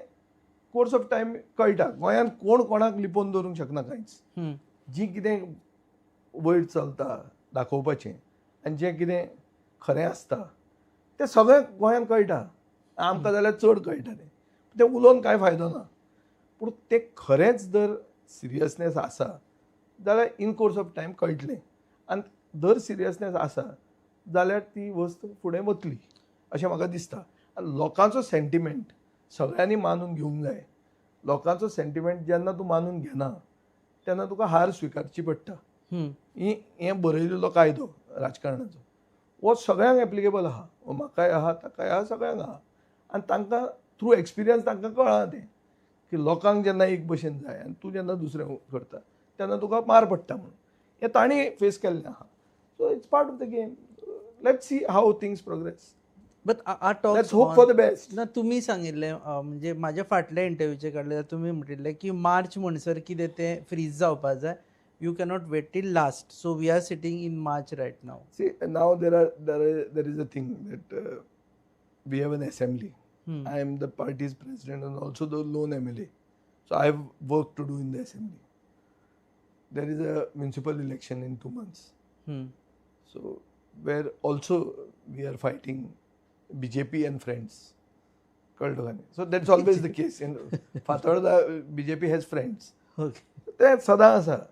कोर्स ऑफ टायम कळटा. गोंयांत कोण कोणाक लिपोवन दवरूंक शकना कांयच. जी कितें वयर चलता दाखोवपाचें आनी जें कितें खरें आसता तें सगळें गोंयांत कळटा. आमकां जाल्यार चड कळटा तें. तें उलोवन कांय फायदो ना, पूण तें खरेंच जर सिरियसनेस आसा जाल्यार इन कोर्स ऑफ टायम कळटलें. आनी जर सिरियसनेस आसा जाल्यार ती वस्त फुडें वतली अशें म्हाका दिसता. आनी लोकांचो सेंटिमेंट सगळ्यांनी मानून घेवंक जाय. लोकांचो सेंटिमेंट जेन्ना तूं मानून घेना तेन्ना तुका हार स्विकारची पडटा. हें बरयलेलो कायदो राजकारणाचो हो सगळ्यांक एप्लिकेबल आहा. म्हाकाय आहा, ताकाय आहा, सगळ्यांक आहा. आनी तांकां थ्रू एक्सपिरियन्स तांकां कळ्ळां तें की लोकांक जेन्ना एक भशेन जाय आनी तूं जेन्ना दुसरें करता तेन्ना तुका मार पडटा म्हणून हें तांणी फेस केल्लें आहा. So it's part of the game. Let's see how things progress. But our talks Let's hope for the best. ना, तुमी सांगिल्लें, म्हणजे म्हाज्या फाटल्या इंटरव्यूचे काडले जाल्यार तुमी म्हणिल्लें की मार्च म्हणसर कितें तें फ्रीज जावपा जाय. You cannot wait till last. So we are sitting in March right now. See, now there is a thing that we have an assembly. I am the party's president and also the lone MLA. So I have work to do in the assembly. There is a municipal election in 2 months. So where also we are fighting BJP and friends. So that's always the case. In Fatorda, BJP has friends. That's sada asa.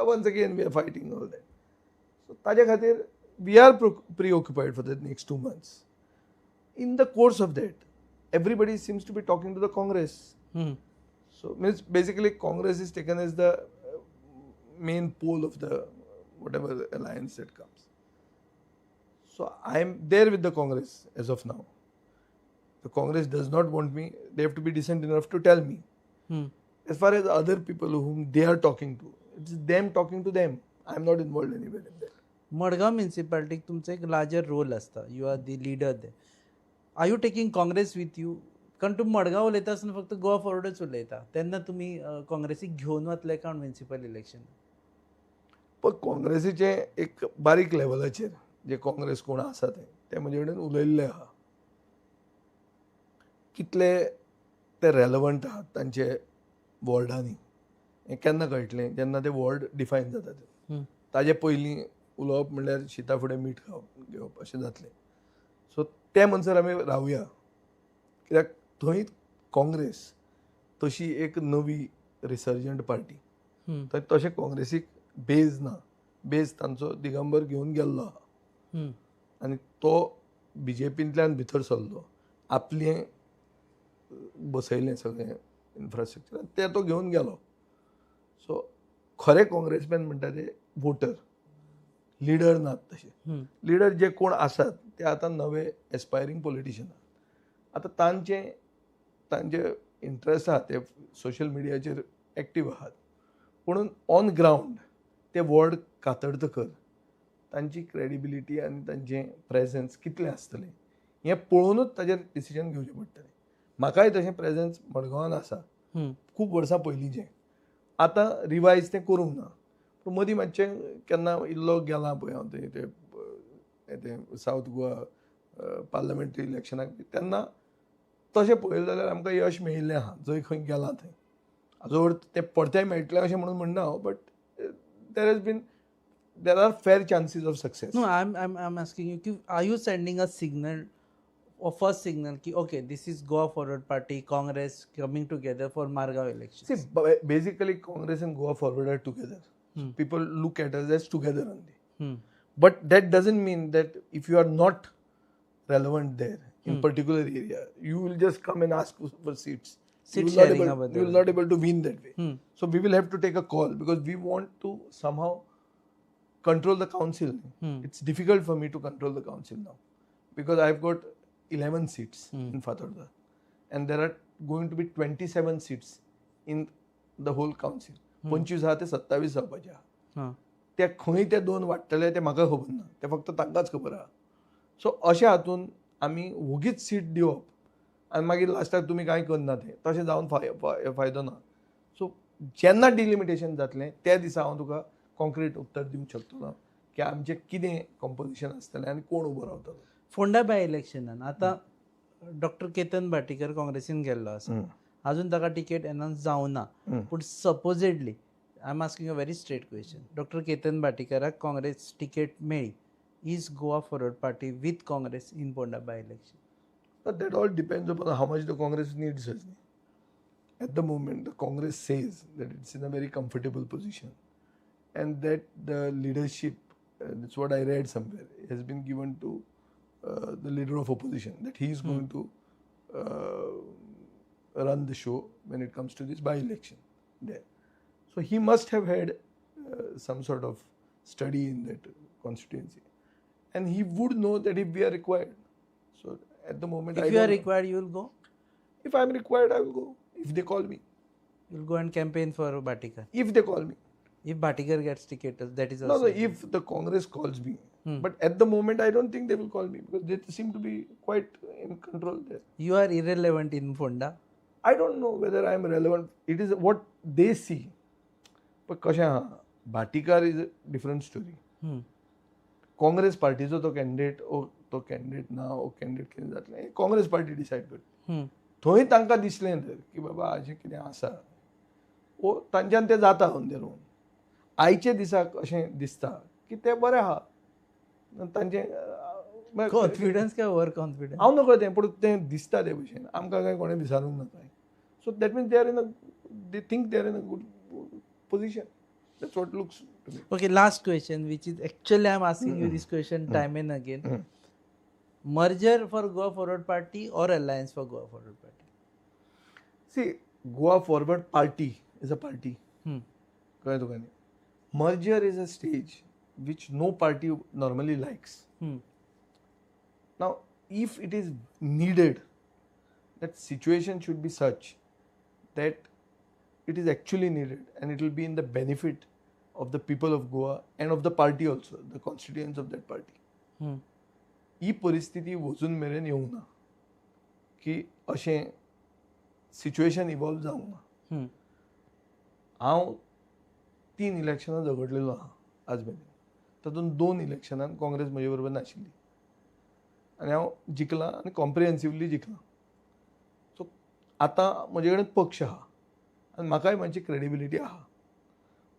Once again, we are fighting all that. So, ताजे खातीर we are preoccupied for the next 2 months. In the course of that, everybody seems to be talking to the Congress. So, means basically Congress is taken as the main pole of the whatever alliance that comes. So, I am there with the Congress as of now. The Congress does not want me. They have to be decent enough to tell me. As far as other people whom they are talking to, it's them talking to them. I am not involved anywhere in that. Madgaon म्युनिसिपालिटीक तुमचो एक larger role आसता. You are the leader there. Are you taking Congress with you? कारण तूं मडगांव उलयता आसतना फक्त गोवा फॉरवर्डच उलयता, तेन्ना तुमी काँग्रेसीक घेवन वतले काय म्युनिसिपल इलेक्शन? पण काँग्रेसीचें एक बारीक लेवलाचेर जे काँग्रेस कोण आसा ते म्हजे कडेन उलयल्ले आहा. कितले ते रेलेवंट आहात तांचे वॉर्डांनी हें केन्ना कळटलें, जेन्ना ते वॉर्ड डिफायन जाता ते. ताजे पयलीं उलोवप म्हणल्यार शिता फुडें मीठ खावप घेवप अशें जातलें. सो ते म्हणसर आमी रावया, कित्याक थंय काँग्रेस तशी एक नवी रिसर्जंट पार्टी, थंय तशें काँग्रेसीक बेज ना. बेज तांचो दिगंबर घेवन गेल्लो आहा आनी तो बीजेपींतल्यान भितर सरलो, आपलें बसयलें सगळें इन्फ्रास्ट्रक्चर तें तो घेवन गेलो. सो खरे काँग्रेसमॅन म्हणटा ते वोटर, लिडर नात तशे. लिडर जे कोण आसात ते आतां नवे एस्पायरींग पॉलिटिशियन. आतां तांचे तांचे इंट्रस्ट आहा, ते सोशल मिडियाचेर एक्टीव आहात, पूण ऑन ग्रावंड ते वॉर्ड कातरतकर तांची क्रेडिबिलिटी आनी तांचें प्रेझेन्स कितलें आसतलें हें पळोवनूच ताजेर डिसिजन घेवचें पडटलें. म्हाकाय तशें प्रेझेन्स मडगांवान आसा खूब वर्सां पयलींचें, आतां रिवायज तें करूंक ना. पूण मदीं मातशें केन्ना इल्लो गेला पळय हांव थंय तें सावथ गोवा पार्लमेंटरी इलेक्शनाक तेन्ना तशें पळयलें जाल्यार आमकां यश मेळिल्लें आहा जंय खंय गेलां थंय. हाजो अर्थ तें परतेंय मेळटलें अशें म्हणून म्हणना हांव, but there are fair chances of success. No, I am asking you की are you sending a signal, first signal की okay this is Goa Forward Party Congress coming together for Margao election? See, basically Congress and Goa Forward are together. People look at us as together only. But that doesn't mean that if you are not relevant there in particular area, you will just come and ask for seats. Seat you sharing will not able to win that way. So we will have to take a call because we want to somehow control the council. It's difficult for me to control the council now because I've got 11 seats in Fatorda and there are going to be 27 seats in the whole council. 25 आहा ते 27 जावपाचे आहा. ते खंय ते दोन वाडटले ते म्हाका खबर ना, ते फक्त तांकांच खबर आहा. सो अशें हातून आमी वोगीच सीट दिवप आनी मागीर लास्टाक तुमी कांय करना तें तशें जावन फायदो ना. सो जेन्ना डिलिमिटेशन जातलें त्या दिसा हांव तुका कॉन्क्रीट उत्तर दिवंक शकतलो की आमचें कितें कॉम्पोजिशन आसतलें आनी कोण उबो रावतलो. फोंडा बाय इलेक्शनान आतां डॉक्टर केतन भाटीकर काँग्रेसीन गेल्लो आसा, अजून ताका तिकेट एनावन्स जावना, पूण supposedly I am asking a very straight question, doctor Ketan भाटीकराक Congress ticket मेळ्ळी, is Goa Forward Party with Congress in Ponda by election? But that all depends upon how much the Congress needs us. At the moment, the Congress says that it's in a very comfortable position and that the leadership, that's what I read somewhere, has been given to the leader of opposition, that he is going to run the show when it comes to this by-election there. So he must have had some sort of study in that constituency. And he would know that if we are required. So at the moment, if you are required, you will go? If I am required, I will go. If they call me. You will go and campaign for Bhatikar? If they call me. If Bhatikar gets ticket, that is also... No, if the Congress calls me. But at the moment, I don't think they will call me because they seem to be quite in control there. You are irrelevant in Ponda. I don't know whether I am relevant. It is what they see. But kashe Bhatikar is a different story. Congress पार्टीचो तो candidate ओ तो candidate ना ओ candidate कितें जातलें Congress party decide करता. थंय तांकां दिसलें तर की बाबा अशें कितें आसा ओ तांच्यान तें जाता ऑन their own. आयच्या दिसाक अशें दिसता की तें बरें आहा तांचें कॉन्फिडन्स काय ओवर कॉन्फिडन्स हांव नकळो तें, पूण तें दिसता ते भशेन आमकां कांय कोणें विचारूंक ना कांय. So that means they are in a they think they are in a good position. That's what looks to me. Okay, last question, which is actually I am asking you this question time and again. Merger for Goa Forward Party or alliance for Goa Forward Party? See, Goa Forward Party is a party. कळ्ळें तुका न्ही? Merger is a stage which no party normally likes. Now, if it is needed, that situation should be such that it is actually needed and it will be in the benefit of the people of Goa and of the party also, the constituents of that party. ही परिस्थिती वचून मेरेन येवंक ना की अशें situation evolve जावंक ना. हांव 3 इलेक्शनां झगडलेलो आहा आज मेरेन, तातूंत 2 इलेक्शनान काँग्रेस म्हजे बरोबर नाशिल्ली आनी हांव जिखलां आनी कॉम्प्रिहेन्सिवली जिखलां. सो आतां म्हजे कडेन पक्ष आहा आनी म्हाकाय मातशी क्रेडिबिलिटी आहा.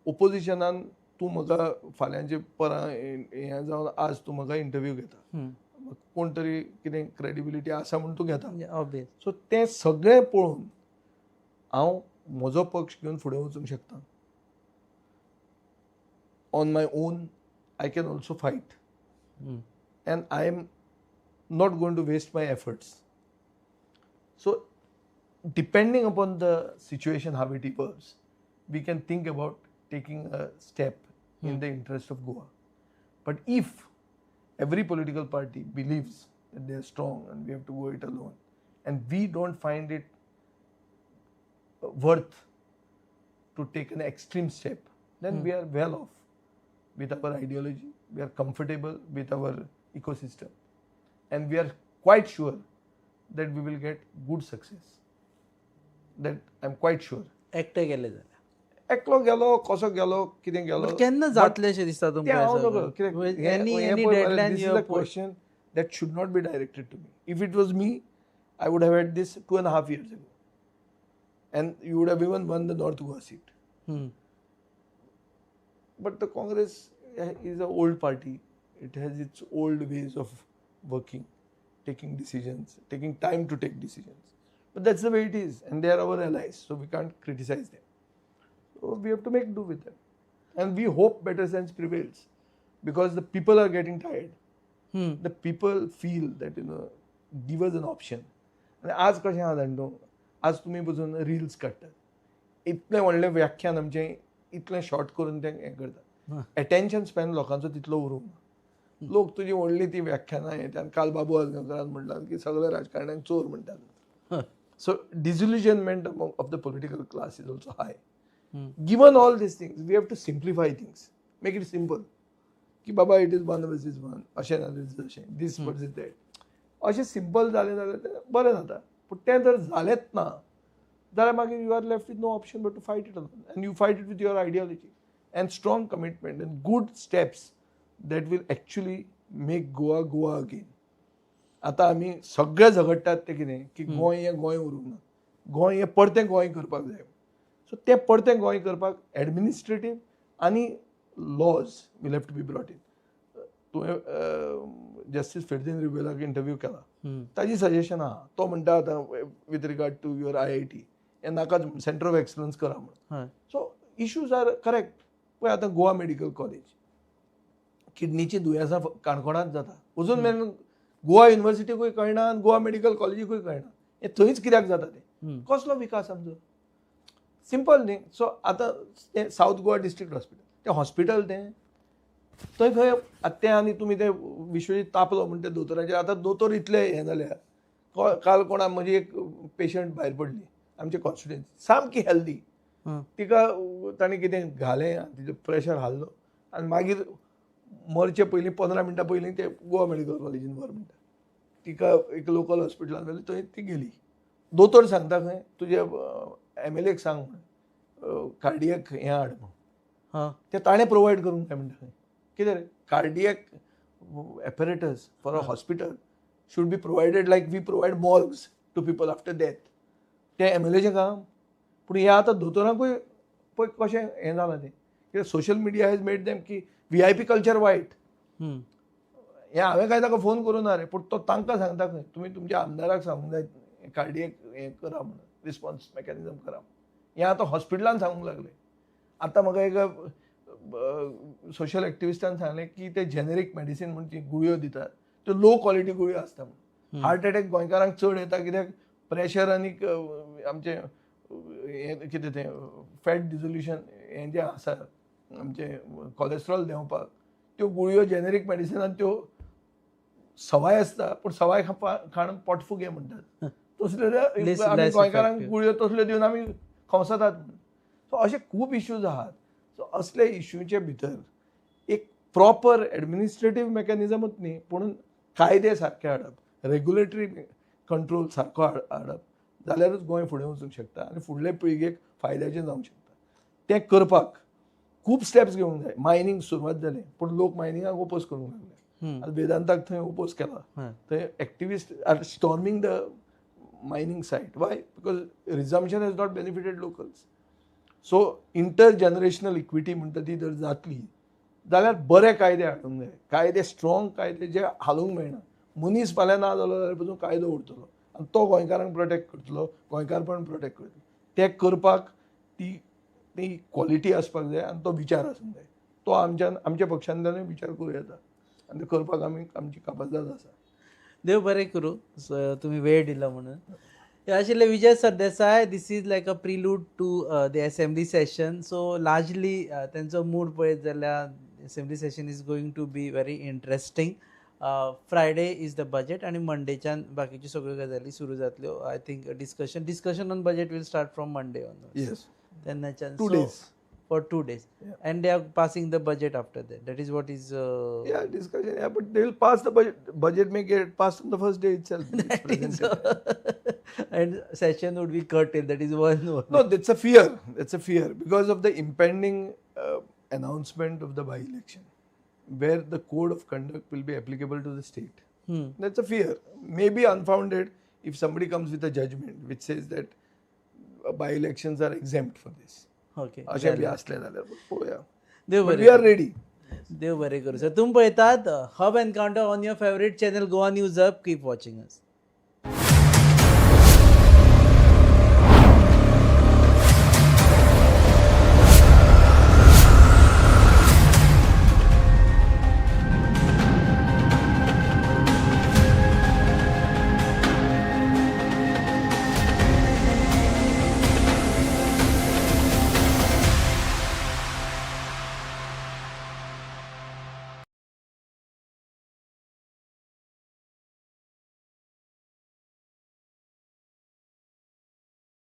ओपोजिशनान तूं म्हाका फाल्यांचे परां हें जावन आज तूं म्हाका इंटरव्यू घेता, कोण तरी कितें क्रेडिबिलिटी आसा म्हूण तूं घेता. सो तें सगळें पळोवन हांव म्हजो पक्ष घेवन फुडें वचूंक शकता. On my own I can also fight and I am not going to waste my efforts. So depending upon the situation how it evolves, we can think about taking a step in the interest of Goa. But if every political party believes that they are strong and we have to go it alone, and we don't find it worth to take an extreme step, then we are well off with our ideology, we are comfortable with our ecosystem, and we are quite sure that we will get good success. That I am quite sure. एकटे गेले जाल्यार एकलो गेलो, कसो गेलो, कितें गेलो, केन्ना जातलें अशें दिसता तें हांव नकळो. तुमकां? कित्याक this is a question that should not be directed to me. If it was me, I would have had this 2.5 years ago, and you would have even won the North Goa seat. But the Congress is an old party. It has its old ways of working, taking decisions, taking time to take decisions. But that's the way it is, and they are our allies, so we can't criticize them. So we have to make do with them. And we hope better sense prevails, because the people are getting tired. The people feel that, you know, give us an option. आनी आज कशें आहा जाणा तूं, आज तुमी पसून reels काडटात, इतलें व्हडलें व्याख्यान आमचें इतलें शॉर्ट करून तें हें करतात. एटेन्शन स्पॅन लोकांचो तितलो उरूंक ना. लोक तुजी व्हडली ती व्याख्यानां हें, आनी काल बाबू आजगांवकारान म्हणलां की सगळे राजकारण्यांक चोर म्हणटात. So disillusionment of the political class is also high. Given all these things, we have to simplify things, make it simple. की बाबा it is one versus one, अशें ना अशें, दीस वर्सीस that, अशें सिंपल जालें जाल्यार तें बरें जाता. पूण तें जर जालेंच ना जाल्यार मागीर you are left with no option but to fight it alone, and you fight it with your ideology and strong commitment and good steps that will actually make Goa Goa again. आतां आमी सगळे झगडटात तें कितें की गोंय हें गोंय उरूंक ना, गोंय हें परतें गोंय करपाक जाय. सो तें परतें गोंय करपाक एडमिनिस्ट्रेटीव आनी laws will have to be brought in. तुवें जस्टीस फेर्दीन रिबेलाक इंटरव्यू केला, ताजी सजेशन आहा, तो म्हणटा आतां with regard to your IIT हें नाका, सेंटर ऑफ एक्सलन्स करा म्हणून. So issues are correct. पळय आतां गोवा मेडिकल कॉलेज, किडनीची दुयेंसां काणकोणांत जाता, अजून मेरेन गोवा युनिवर्सिटीकूय कळना आनी गोवा मेडिकल कॉलेजीकूय कळना हें थंयच कित्याक जाता तें. कसलो विकास आमचो? सिंपल न्ही. सो आतां तें सावथ गोवा डिस्ट्रिक्ट हॉस्पिटल, तें हॉस्पिटल तें थंय खंय तें, आनी तुमी तें विश्वजीत तापलो म्हण ते दोतोराचेर, आतां दोतोर इतले हें जाल्या. काल कोणा म्हजी एक पेशंट भायर पडली आमचे कॉन्स्टिट्युएन्सी, सामकी हेल्दी, तिका ताणें कितें घालें आनी तिचो प्रेशर हाडलो आनी मागीर मरचे पयलीं 15 मिनटां पयलीं ते गोवा मेडिकल कॉलेजीन व्हर म्हणटा, तिका एक लोकल हॉस्पिटलान व्हेली, थंय ती गेली. दोतोर सांगता खंय तुजे MLA सांग म्हण कार्डियक हें हाड म्हण, तें ताणें प्रोवायड करूंक जाय म्हणटा खंय. कितें रे, cardiac apparatus for a hospital should be provided like we provide morgues to people after death. तें MLAचें काम. पूण हें आतां दोतोरांकूय पळय कशें हें जालां तें, कित्याक social media has made them की VIP culture वायट. हें हांवें कांय ताका फोन करूं ना रे, पूण तो तांकां सांगता खंय तुमी तुमच्या आमदाराक सांगूंक जाय कार्डियक हें करा म्हणून, रिस्पॉन्स मॅकॅनिजम करा. हें आतां हॉस्पिटलान सांगूंक लागले. आतां म्हाका एक सोशल एक्टिविस्टान सांगलें की ते जेनेरीक मेडिसीन म्हूण ती गुळयो दितात, त्यो लो क्वॉलिटी गुळयो आसता म्हणून. हार्ट एटॅक गोंयकारांक चड येता कित्याक प्रेशर आनी आमचें हें कितें तें फॅट डिजोल्युशन हें जें आसा आमचें कॉलेस्ट्रॉल देंवपाक, त्यो गुळयो जेनेरीक मेडिसिनान त्यो सवाय आसता, पूण सवाय खाण पोटफुगे म्हणटात तसल्यो आमी गोंयकारांक गुळयो तसल्यो दिवन आमी खंवसतात. सो अशे खूब इश्यूज आहात. सो असले इश्यूचे भितर एक प्रॉपर एडमिनिस्ट्रेटीव मॅकॅनिजमूच न्ही, पूण कायदे सारके हाडप, रेग्युलेटरी कंट्रोल सारको हाडप जाल्यारूच गोंय फुडें वचूंक शकता आनी फुडले पिळगेक फायद्याचें जावंक शकता. तें करपाक खूब स्टेप्स घेवंक जाय. मायनींग सुरवात जालें, पूण लोक मायनिंगाक ओपोज करूंक लागले. आतां वेदांताक थंय ओपोज केला, थंय activist are storming the mining site. Why? Because resumption has not benefited locals. So inter generational equity म्हणटा ती जर जातली जाल्यार बरे कायदे हाडूंक जाय, कायदे स्ट्रॉंग कायदे जे हालूंक मेळना. मनीस फाल्यां ना जालो जाल्यार पसून कायदो उरतलो आनी तो गोंयकारांक प्रोटेक्ट करतलो, गोंयकारपण प्रोटेक्ट करतलो. तें करपाक ती ती क्वॉलिटी आसपाक जाय आनी तो विचार आसूंक जाय. तो आमच्यान आमच्या पक्षांतल्यानूय विचार करूं येता आनी ते करपाक आमी आमची कापाजदाद आसा. देव बरें करूं, तुमी वेळ दिलो म्हणून. हे आशिल्ले Vijay Sardesai. This is like a prelude to the assembly session. So largely तेंचो मूड पळयत जाल्यार assembly session is going to be very interesting. Friday is the budget आनी मंडेच्यान बाकीच्यो सगळ्यो गजाली सुरू जातल्यो. I think discussion on budget will start from Monday on. Yes. तेन्नाच्यान. 2 days. For 2 days. Yeah. And they are passing the budget after that. That is what is Yeah, discussion. Yeah, but they will pass the budget. Budget may get passed on the first day itself. It's that is presented. And session would be curtailed. That is one. No, that's a fear. That's a fear because of the impending announcement of the by-election, where the code of conduct will be applicable to the state. That's a fear. Maybe unfounded if somebody comes with a judgment which says that by-elections are exempt for this. अशें बी आसलें जाल्यार पळोवया. देव But बरें we are ready. देव बरें करूं sir. तुमी पळयतात Hub Encounter on your favourite channel, Goa News Hub. Keep watching us.